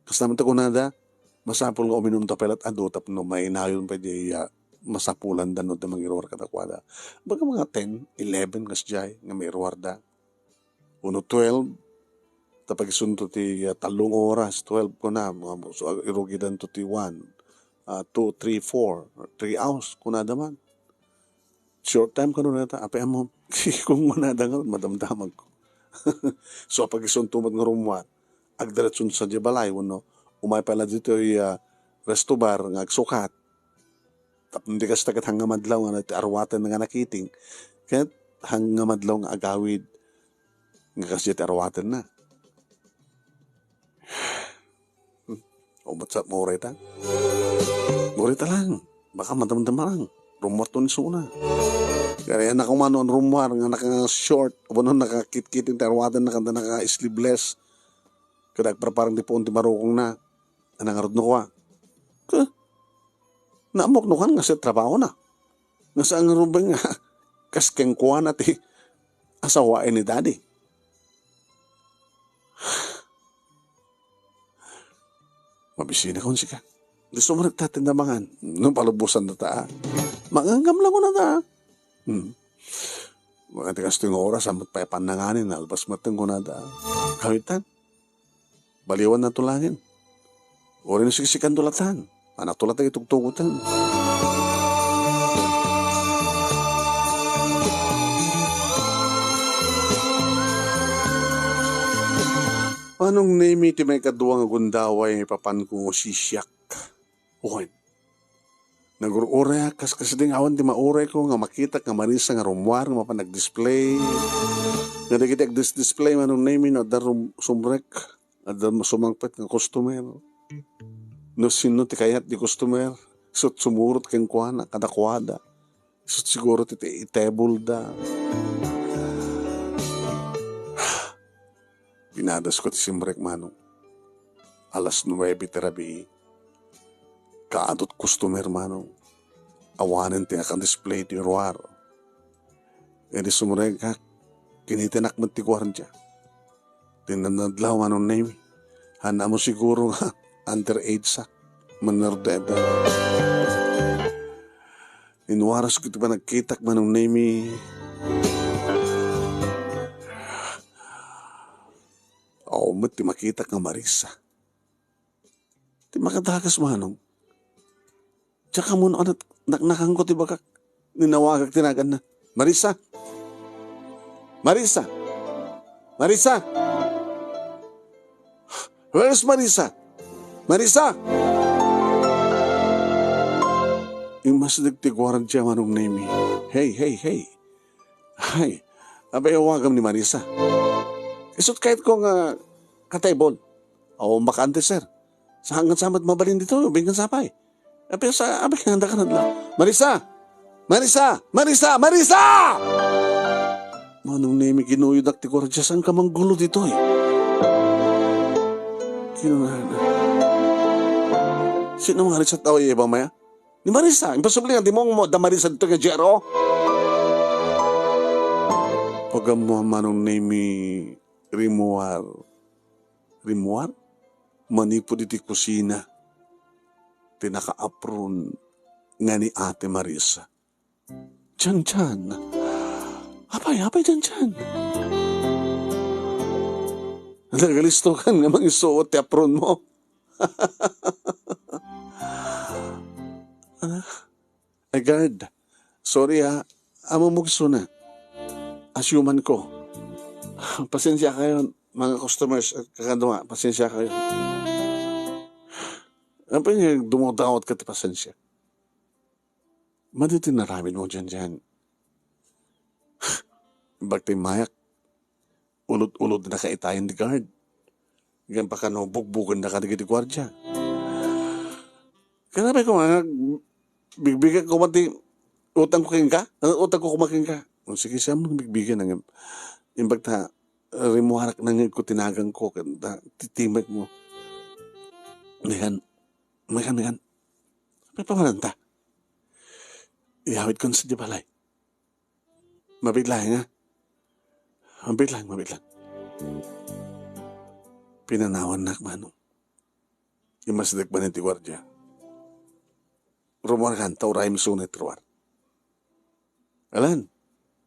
Kastam ta kunada, masapul nga uminum ta pay la't adu tapno mainayon pay di, ah, masapulanda no da mangiruar kadakuada. Baga mga ten, eleven kasdiay nga mairuarda. Uno twelve, ta pagisunto ti, ah, tallong oras, twelve kuna, mga, so, irugidanto ti one, ah, two, three, four, three hours, kunada man. Short time kano nata, apay ammom? Kung kunada nga, madamdamagko. So, pagisunto met nga rummuar, agdiretso sa di balay, wenno, umay pala ditoy, ah, resto bar nga agsukat. Tapno di kasta ket hanggamadlaw nga ti arwaten nga nakiting, ket hanggamadlaw nga agawid nga kasdiay ti arwatenna. Hmm. O, ba't sa, mauray ta? Mauray ta lang. Baka madamdama lang. Rummuarto ni suna. Kaya anak ko man, no, rummuar nga naka-short, o no, nakakitkiting ti arwatenna, kanta naka-sleeveless. Kada agparparang ti puon ti marukongna. Anang ngarud no kua? Ka? Naamok no kan nga sa trabaho na. Nga saan nga rubay nga kas kenkuana ti asawaen ni daddy. Mabisina kon sika. Gusto mo nagtatindamangan? No palubusan na ta, ah. Manganggam lang ko na ta, ah. Hmm. Mga tigas ti nga oras, amat pa ipannanganin, nalbas mateng ko na ta. Kawitan. Baliwan na to langin. Uri no siksikan to latan. Anak to latan itugtugutan. Manong Nemi ti maikadua nga gundaway nga ipapan ko nga sisiak. Wen. Nagur-urayak, kas-, kasdi nga awan ti maurayko nga makitak nga Marisa nga rummuar nga mapan nag-display. Nga dagiti agdis-display, Manong Nemi, no adda rum-, sumrek, adda sumangpet nga customer. No sino ti kayat di customer, isut sumurot kenkuana, kadakuada. Isut siguro ti, ti itebulda. Pinadasko ti simrek, Manong. Alas nuebe ti rabii. Kaadut customer, Manong. Awanen ti naka-display ti ruar. Idi sumrekak, kinitenak met ti guardia. Ti nanadlaw, Manong Nemi. Haan mo siguro nga underage sa. Menor de edad. Inwaras ko ti panagkitak, Manong Nemi. Aw, met ti makitak nga Marisa. Ti makadagas, Manong. Diak ammo no anat-, naknakanko ti bagak. Ninawagak ti naganna. Marisa! Marisa! Marisa! Where's Marisa? Marisa! Immasdek ti guardia, Manong Nemi. Hey, hey, hey. Hay, apay awagam ni Marisa? Isut' kayatko nga ka-table. Awan bakante, sir. Saan nga sa met mabalin ditoy, ubing nga sapay. Apay sa, apay nga anda ka nadla. Marisa! Marisa! Marisa! Marisa! Manong Nemi, kinuyodnak ti guardia, saan ka manggulo ditoy? Kinunana. Sino nga Marisa tayo, iba maya? Ni Marisa, imposible nga di mo mo da Marisa dito nga Jero. Pag-ammo a Manong Nemi, rimuar. Rimuar? Manipud iti kusina. Ti nakaapron nga ni Ate Marisa. Jan, Jan. Apay, apay, Jan, Jan. Nagalistokan nga mangisuot ti apron mo. Ano? Ay, guard. Sorry, ha. Amo mo gusto na. Asyuman ko. Pasensya kayo, mga customers, kakadwa. Pasensya kayo. Ano pa yung dumudawat ka ti pasensya? Madi ti naramid mo dyan, dyan. Bagti mayak. Ulod-ulod na kaitayan di guard. Ngem pakano bugbugennaka dagiti guardia. Kanabi ko nga, bigbigak ko man ti utang ko kenka? Ano utang ko kuma kenka? O, sige, siya mo bigbigyan ng imbag ta, rimuarak na nga ko tinagan ko, kanta, titimek mo. Mekan, mekan, mekan. May pamananta. Iyawid ko sa di balay. Mabit lang, ha? Mabit lang, mabit lang. Pinanawannak, Manong. Imasdek man iti guardia. Rumuar kan, ta urayem sunay ti ruar. Alan,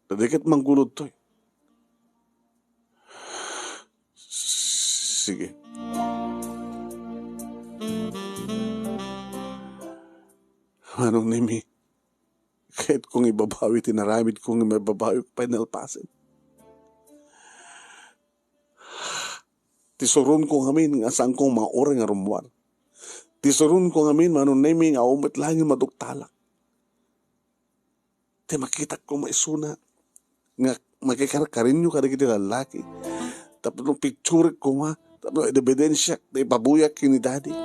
tadiket manggulod toy. Sige. Manong Nemi, kayat kong ibabawi ti naramid ko nga mababawi ko pay nalpasen. Ti suron ko ngamin nga saan ko mauri nga rumuar. Ti suron ko ngamin, Manong Nemi, nga awan met laeng maduktalak. Ti makitak ko maisuna nga makikarkarinyo kadagiti lallaki. Tapno picturek koma, tapno ebidensiak, ta ipabuyak ken ni daddy.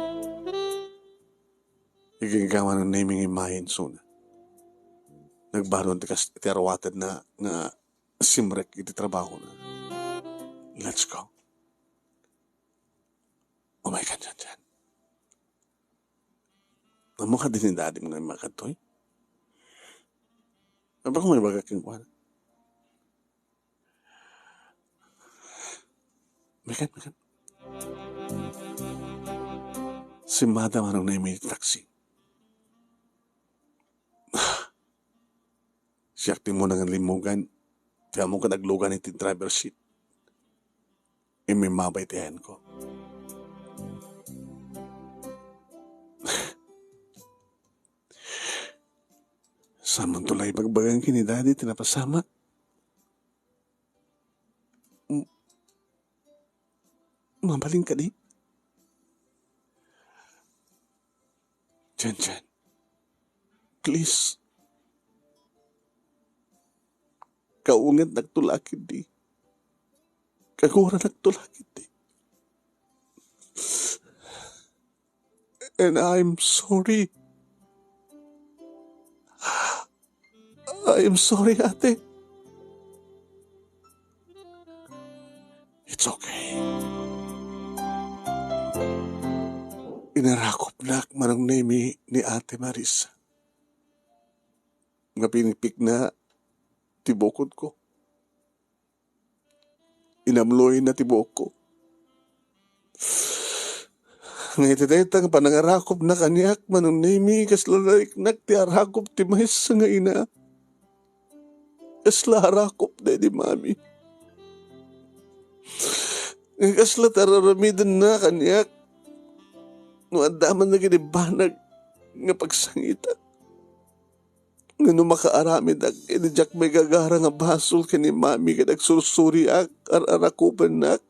Igingga Manong Nemi nga immayen suna. Nagbalon ti kas-, ti aruatenna nga simrek iti trabahona. Let's go. Umay ka dyan, dyan. Ammok kadi ni daddy nga immakadtoy? Apay ko nga ibaga kenkuana? Mekan, mekan. Simmada Manong Nemi iti taxi. Siak ti umuna nga limmugan, ti ammok ket aglugan iti driver seat. Immimmaba iti ayanko. Saanmonto la ibagbaga ken ni daddy ti napasamak. M-, mabalin kadi? Jan, Jan. Please. Kaungetnakto la ketdi. Kaguranakto la ketdi. And I'm sorry. I'm sorry, ate. It's okay. Inarakopnak Manong Nemi ni Ate Marisa. Nga pinipikna ti bukodko. Inamloyna ti buokko. Nga iti dayta nga panangarakopna kaniak, Manong Nemi, kasla nariknak ti arakop ti maysa nga ina. Kasla arakop daydi mami. Nga kasla ti ar-aramidenna kaniak no adda man dagiti banag nga pagsangitak. Nga no makaaramidak iti diak maigagara nga basol ken ni mami ket agsursuriak, ar-arakupennak,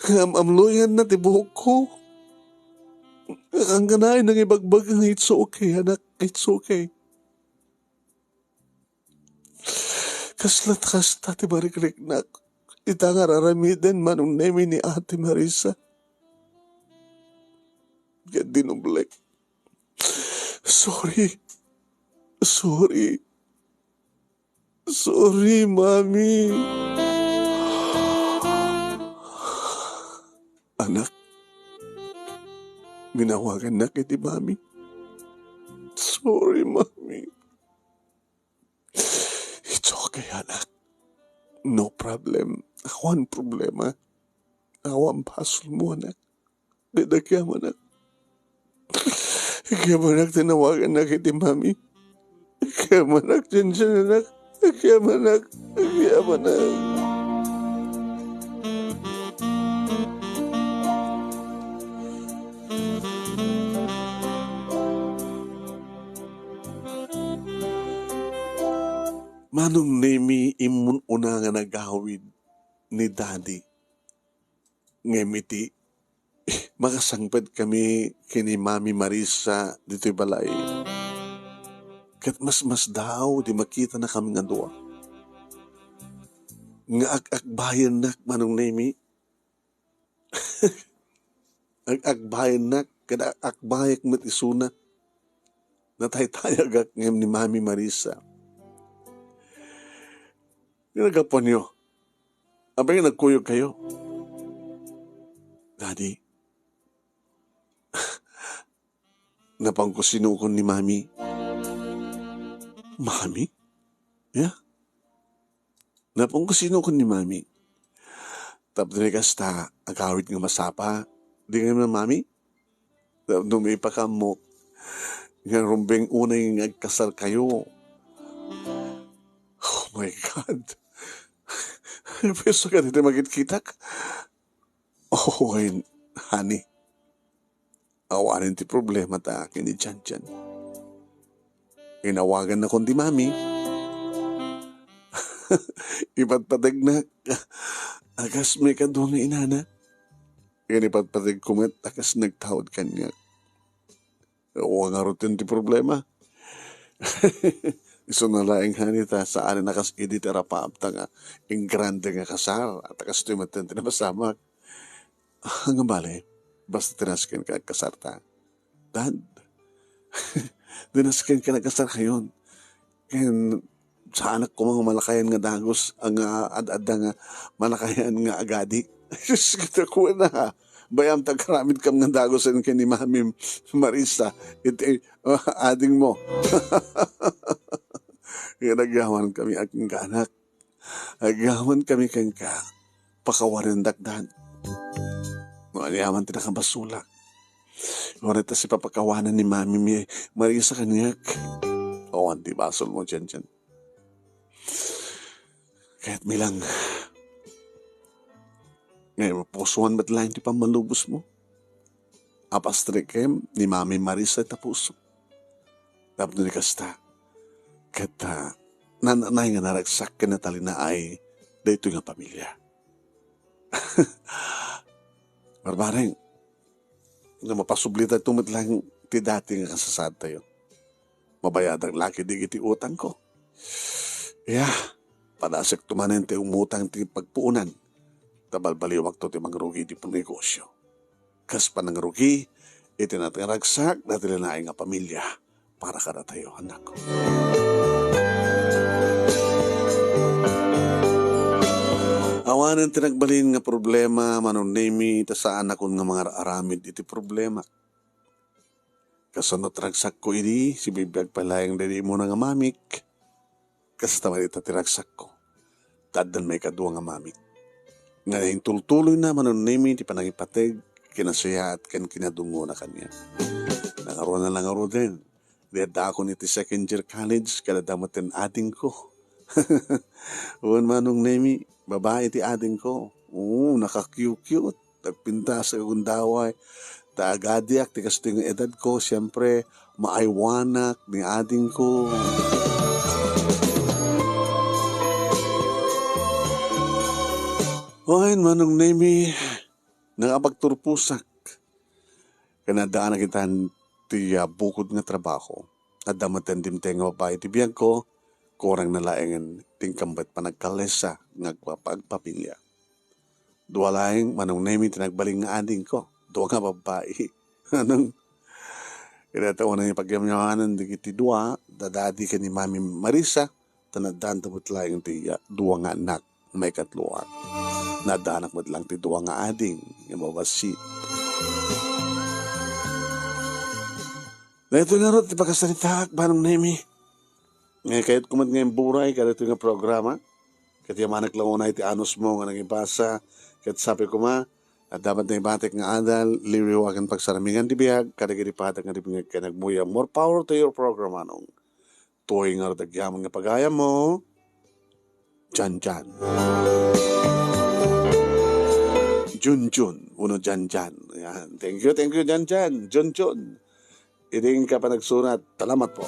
nga am-amloyanna ti buokko. Nga kankanayon nga ibagbaga nga it's okay, anak, it's okay. Kasla ta kasta ti marikriknak. ita nga ar-aramiden, Manong Nemi, ni Ate Marisa. Ket dinublek. Sorry. Sorry. Sorry, Mami. Anak, binawagannak iti Mami. Sorry, Mami. It's okay, anak. No problem. Awan problema. Awan basolmo, anak. Dagiti agyamanak. Agyamanak, tinawagannak iti Mami. Agyamanak, Janjan, anak. Agyamanak. Agyamanak. Manong Nemi, immun-una nga nagawid ni Daddy. Ngem iti makasangpetkami ken ni Mami Marisa ditoy balay, ket masmasdaaw ti makitanakami nga dua. Nga ag-agbayennak, Manong Nemi. Ag-agbayennak, ket ag-agbayek met isuna. Nataytayagak ngem ni Mami Marisa. Nga nagapuanyo. Apay nga nagkuyogkayo? Daddy, napangkusinokon ni Mami. Mami? Ya? Napangkusinokon ni Mami. Tapno ni kasta, agawid nga masapa. Di ngamin, Mami? Tapno maipakaammo nga rumbeng unay nga agkasarkayo. Oh my God. Pwesto ka dito makitkitak? Oh, honey. Awanen ti problemata ken ni Janjan. Inawagannakon ti Mami. Ipatpategnak a kas maikadua nga inana. Ken ipatpategko met a kas nagtaud kaniak. Awan ngaruden ti problema. Isuna laeng, honey, ta saanen a kas idi ti arapaapta nga ingrande nga kasar, ta kastoy met ti napasamak. Ah, nga bale, basta ti naskenka agkasarta. Dad, ti naskenka agkasarkayon. Ken saanak koma nga malakayan nga dagus, nga ad-adda nga malakayan nga agadi. Diyos ko, ta kuana. Bay-am ta agaramidkam nga dagusen ken ni Mami Marisa, iti, ah, adingmo. Ken agyamankami kenka, anak. Agyamankami kenka. Pakawanendak, Dad. No ania man ti nakabasolak. Uray ta sipapakawanen ni Mami Marisa kaniak. Awan ti basolmo, Janjan. Kayatmi lang nga mapusuan met laeng ti pammalubosmo. Apastrekem ni Mami Marisa ita puso. Tapno ni kasta, ket, ah, naan-anay nga naragsak ken natalinaay daytoy nga pamilia. Barbareng, no mapasubli tayo met laeng ti dati nga kasasaadtayo. Mabayadak la ketdi iti utangko. Ya, padasekto manen ti umutang ti pagpuonan, ta balbaliwakto ti mangrugi iti negosyo. Kas panangrugi iti naragsak, natalinaay nga pamilia para kadatayo, anakko. Awanen ti nagbalin nga problema, Manong Nemi, ta saanakon nga mangar-aramid iti problema. Kasano ti ragsakko idi, sibibiag pay laeng daydi umuna nga mamik. Kasta met ita ti ragsakko. Ta addan maikadua nga mamik. Nga intultuloyna, Manong Nemi, ti panangipateg, kinasayaat ken kinadungngona kaniak. Nangaruan a nangaruden. Di addaakon iti second year college, ket adda met ti adingko. Wen, Manong Nemi, babai ti adingko. Oo, naka-cute-cute. Nagpintas a gundaway. Ta agadiak ti kastoy nga edadko, siempre, maaywanak ni adingko. Wen, Manong Nemi, nakapagturposak. Ken addaanak itan ti, ah, bukod nga trabaho. Adda met ti dimteng nga babai ti biagko, kurangna laengen ti inkambat panagkallesa nga agpa-, agpamilya. Dua laeng, Manong Nemi, ti nagbalin nga adingko. Dua nga babbai. Anong, ita ta unay pagyamyaman dagiti dua, dadadi ken ni Mami Marisa, ta naddaan ta met laeng ti, ah, dua nga anak, maikatloak. Naddaanak met lang ti dua nga ading, nga babassit. Daytoy ngarud ti pakasaritaak, Manong Nemi. Nga kayat ko met nga imburay kadaytoy nga programa. Ket yamanak la unay ti anusmo nga nangibasa. Ket sapay koma, adda met naibatik nga adal, liwliwa ken pagsarmingan ti biag, kadagiti padak nga di nga nagmuya. More power to your program, Manong. Toy ngarud agyamanak nga pagayammo. Janjan. Junjun, wenno Janjan. Yan. Thank you, thank you, Janjan. Junjun. Idi inka panagsurat. Salamat po.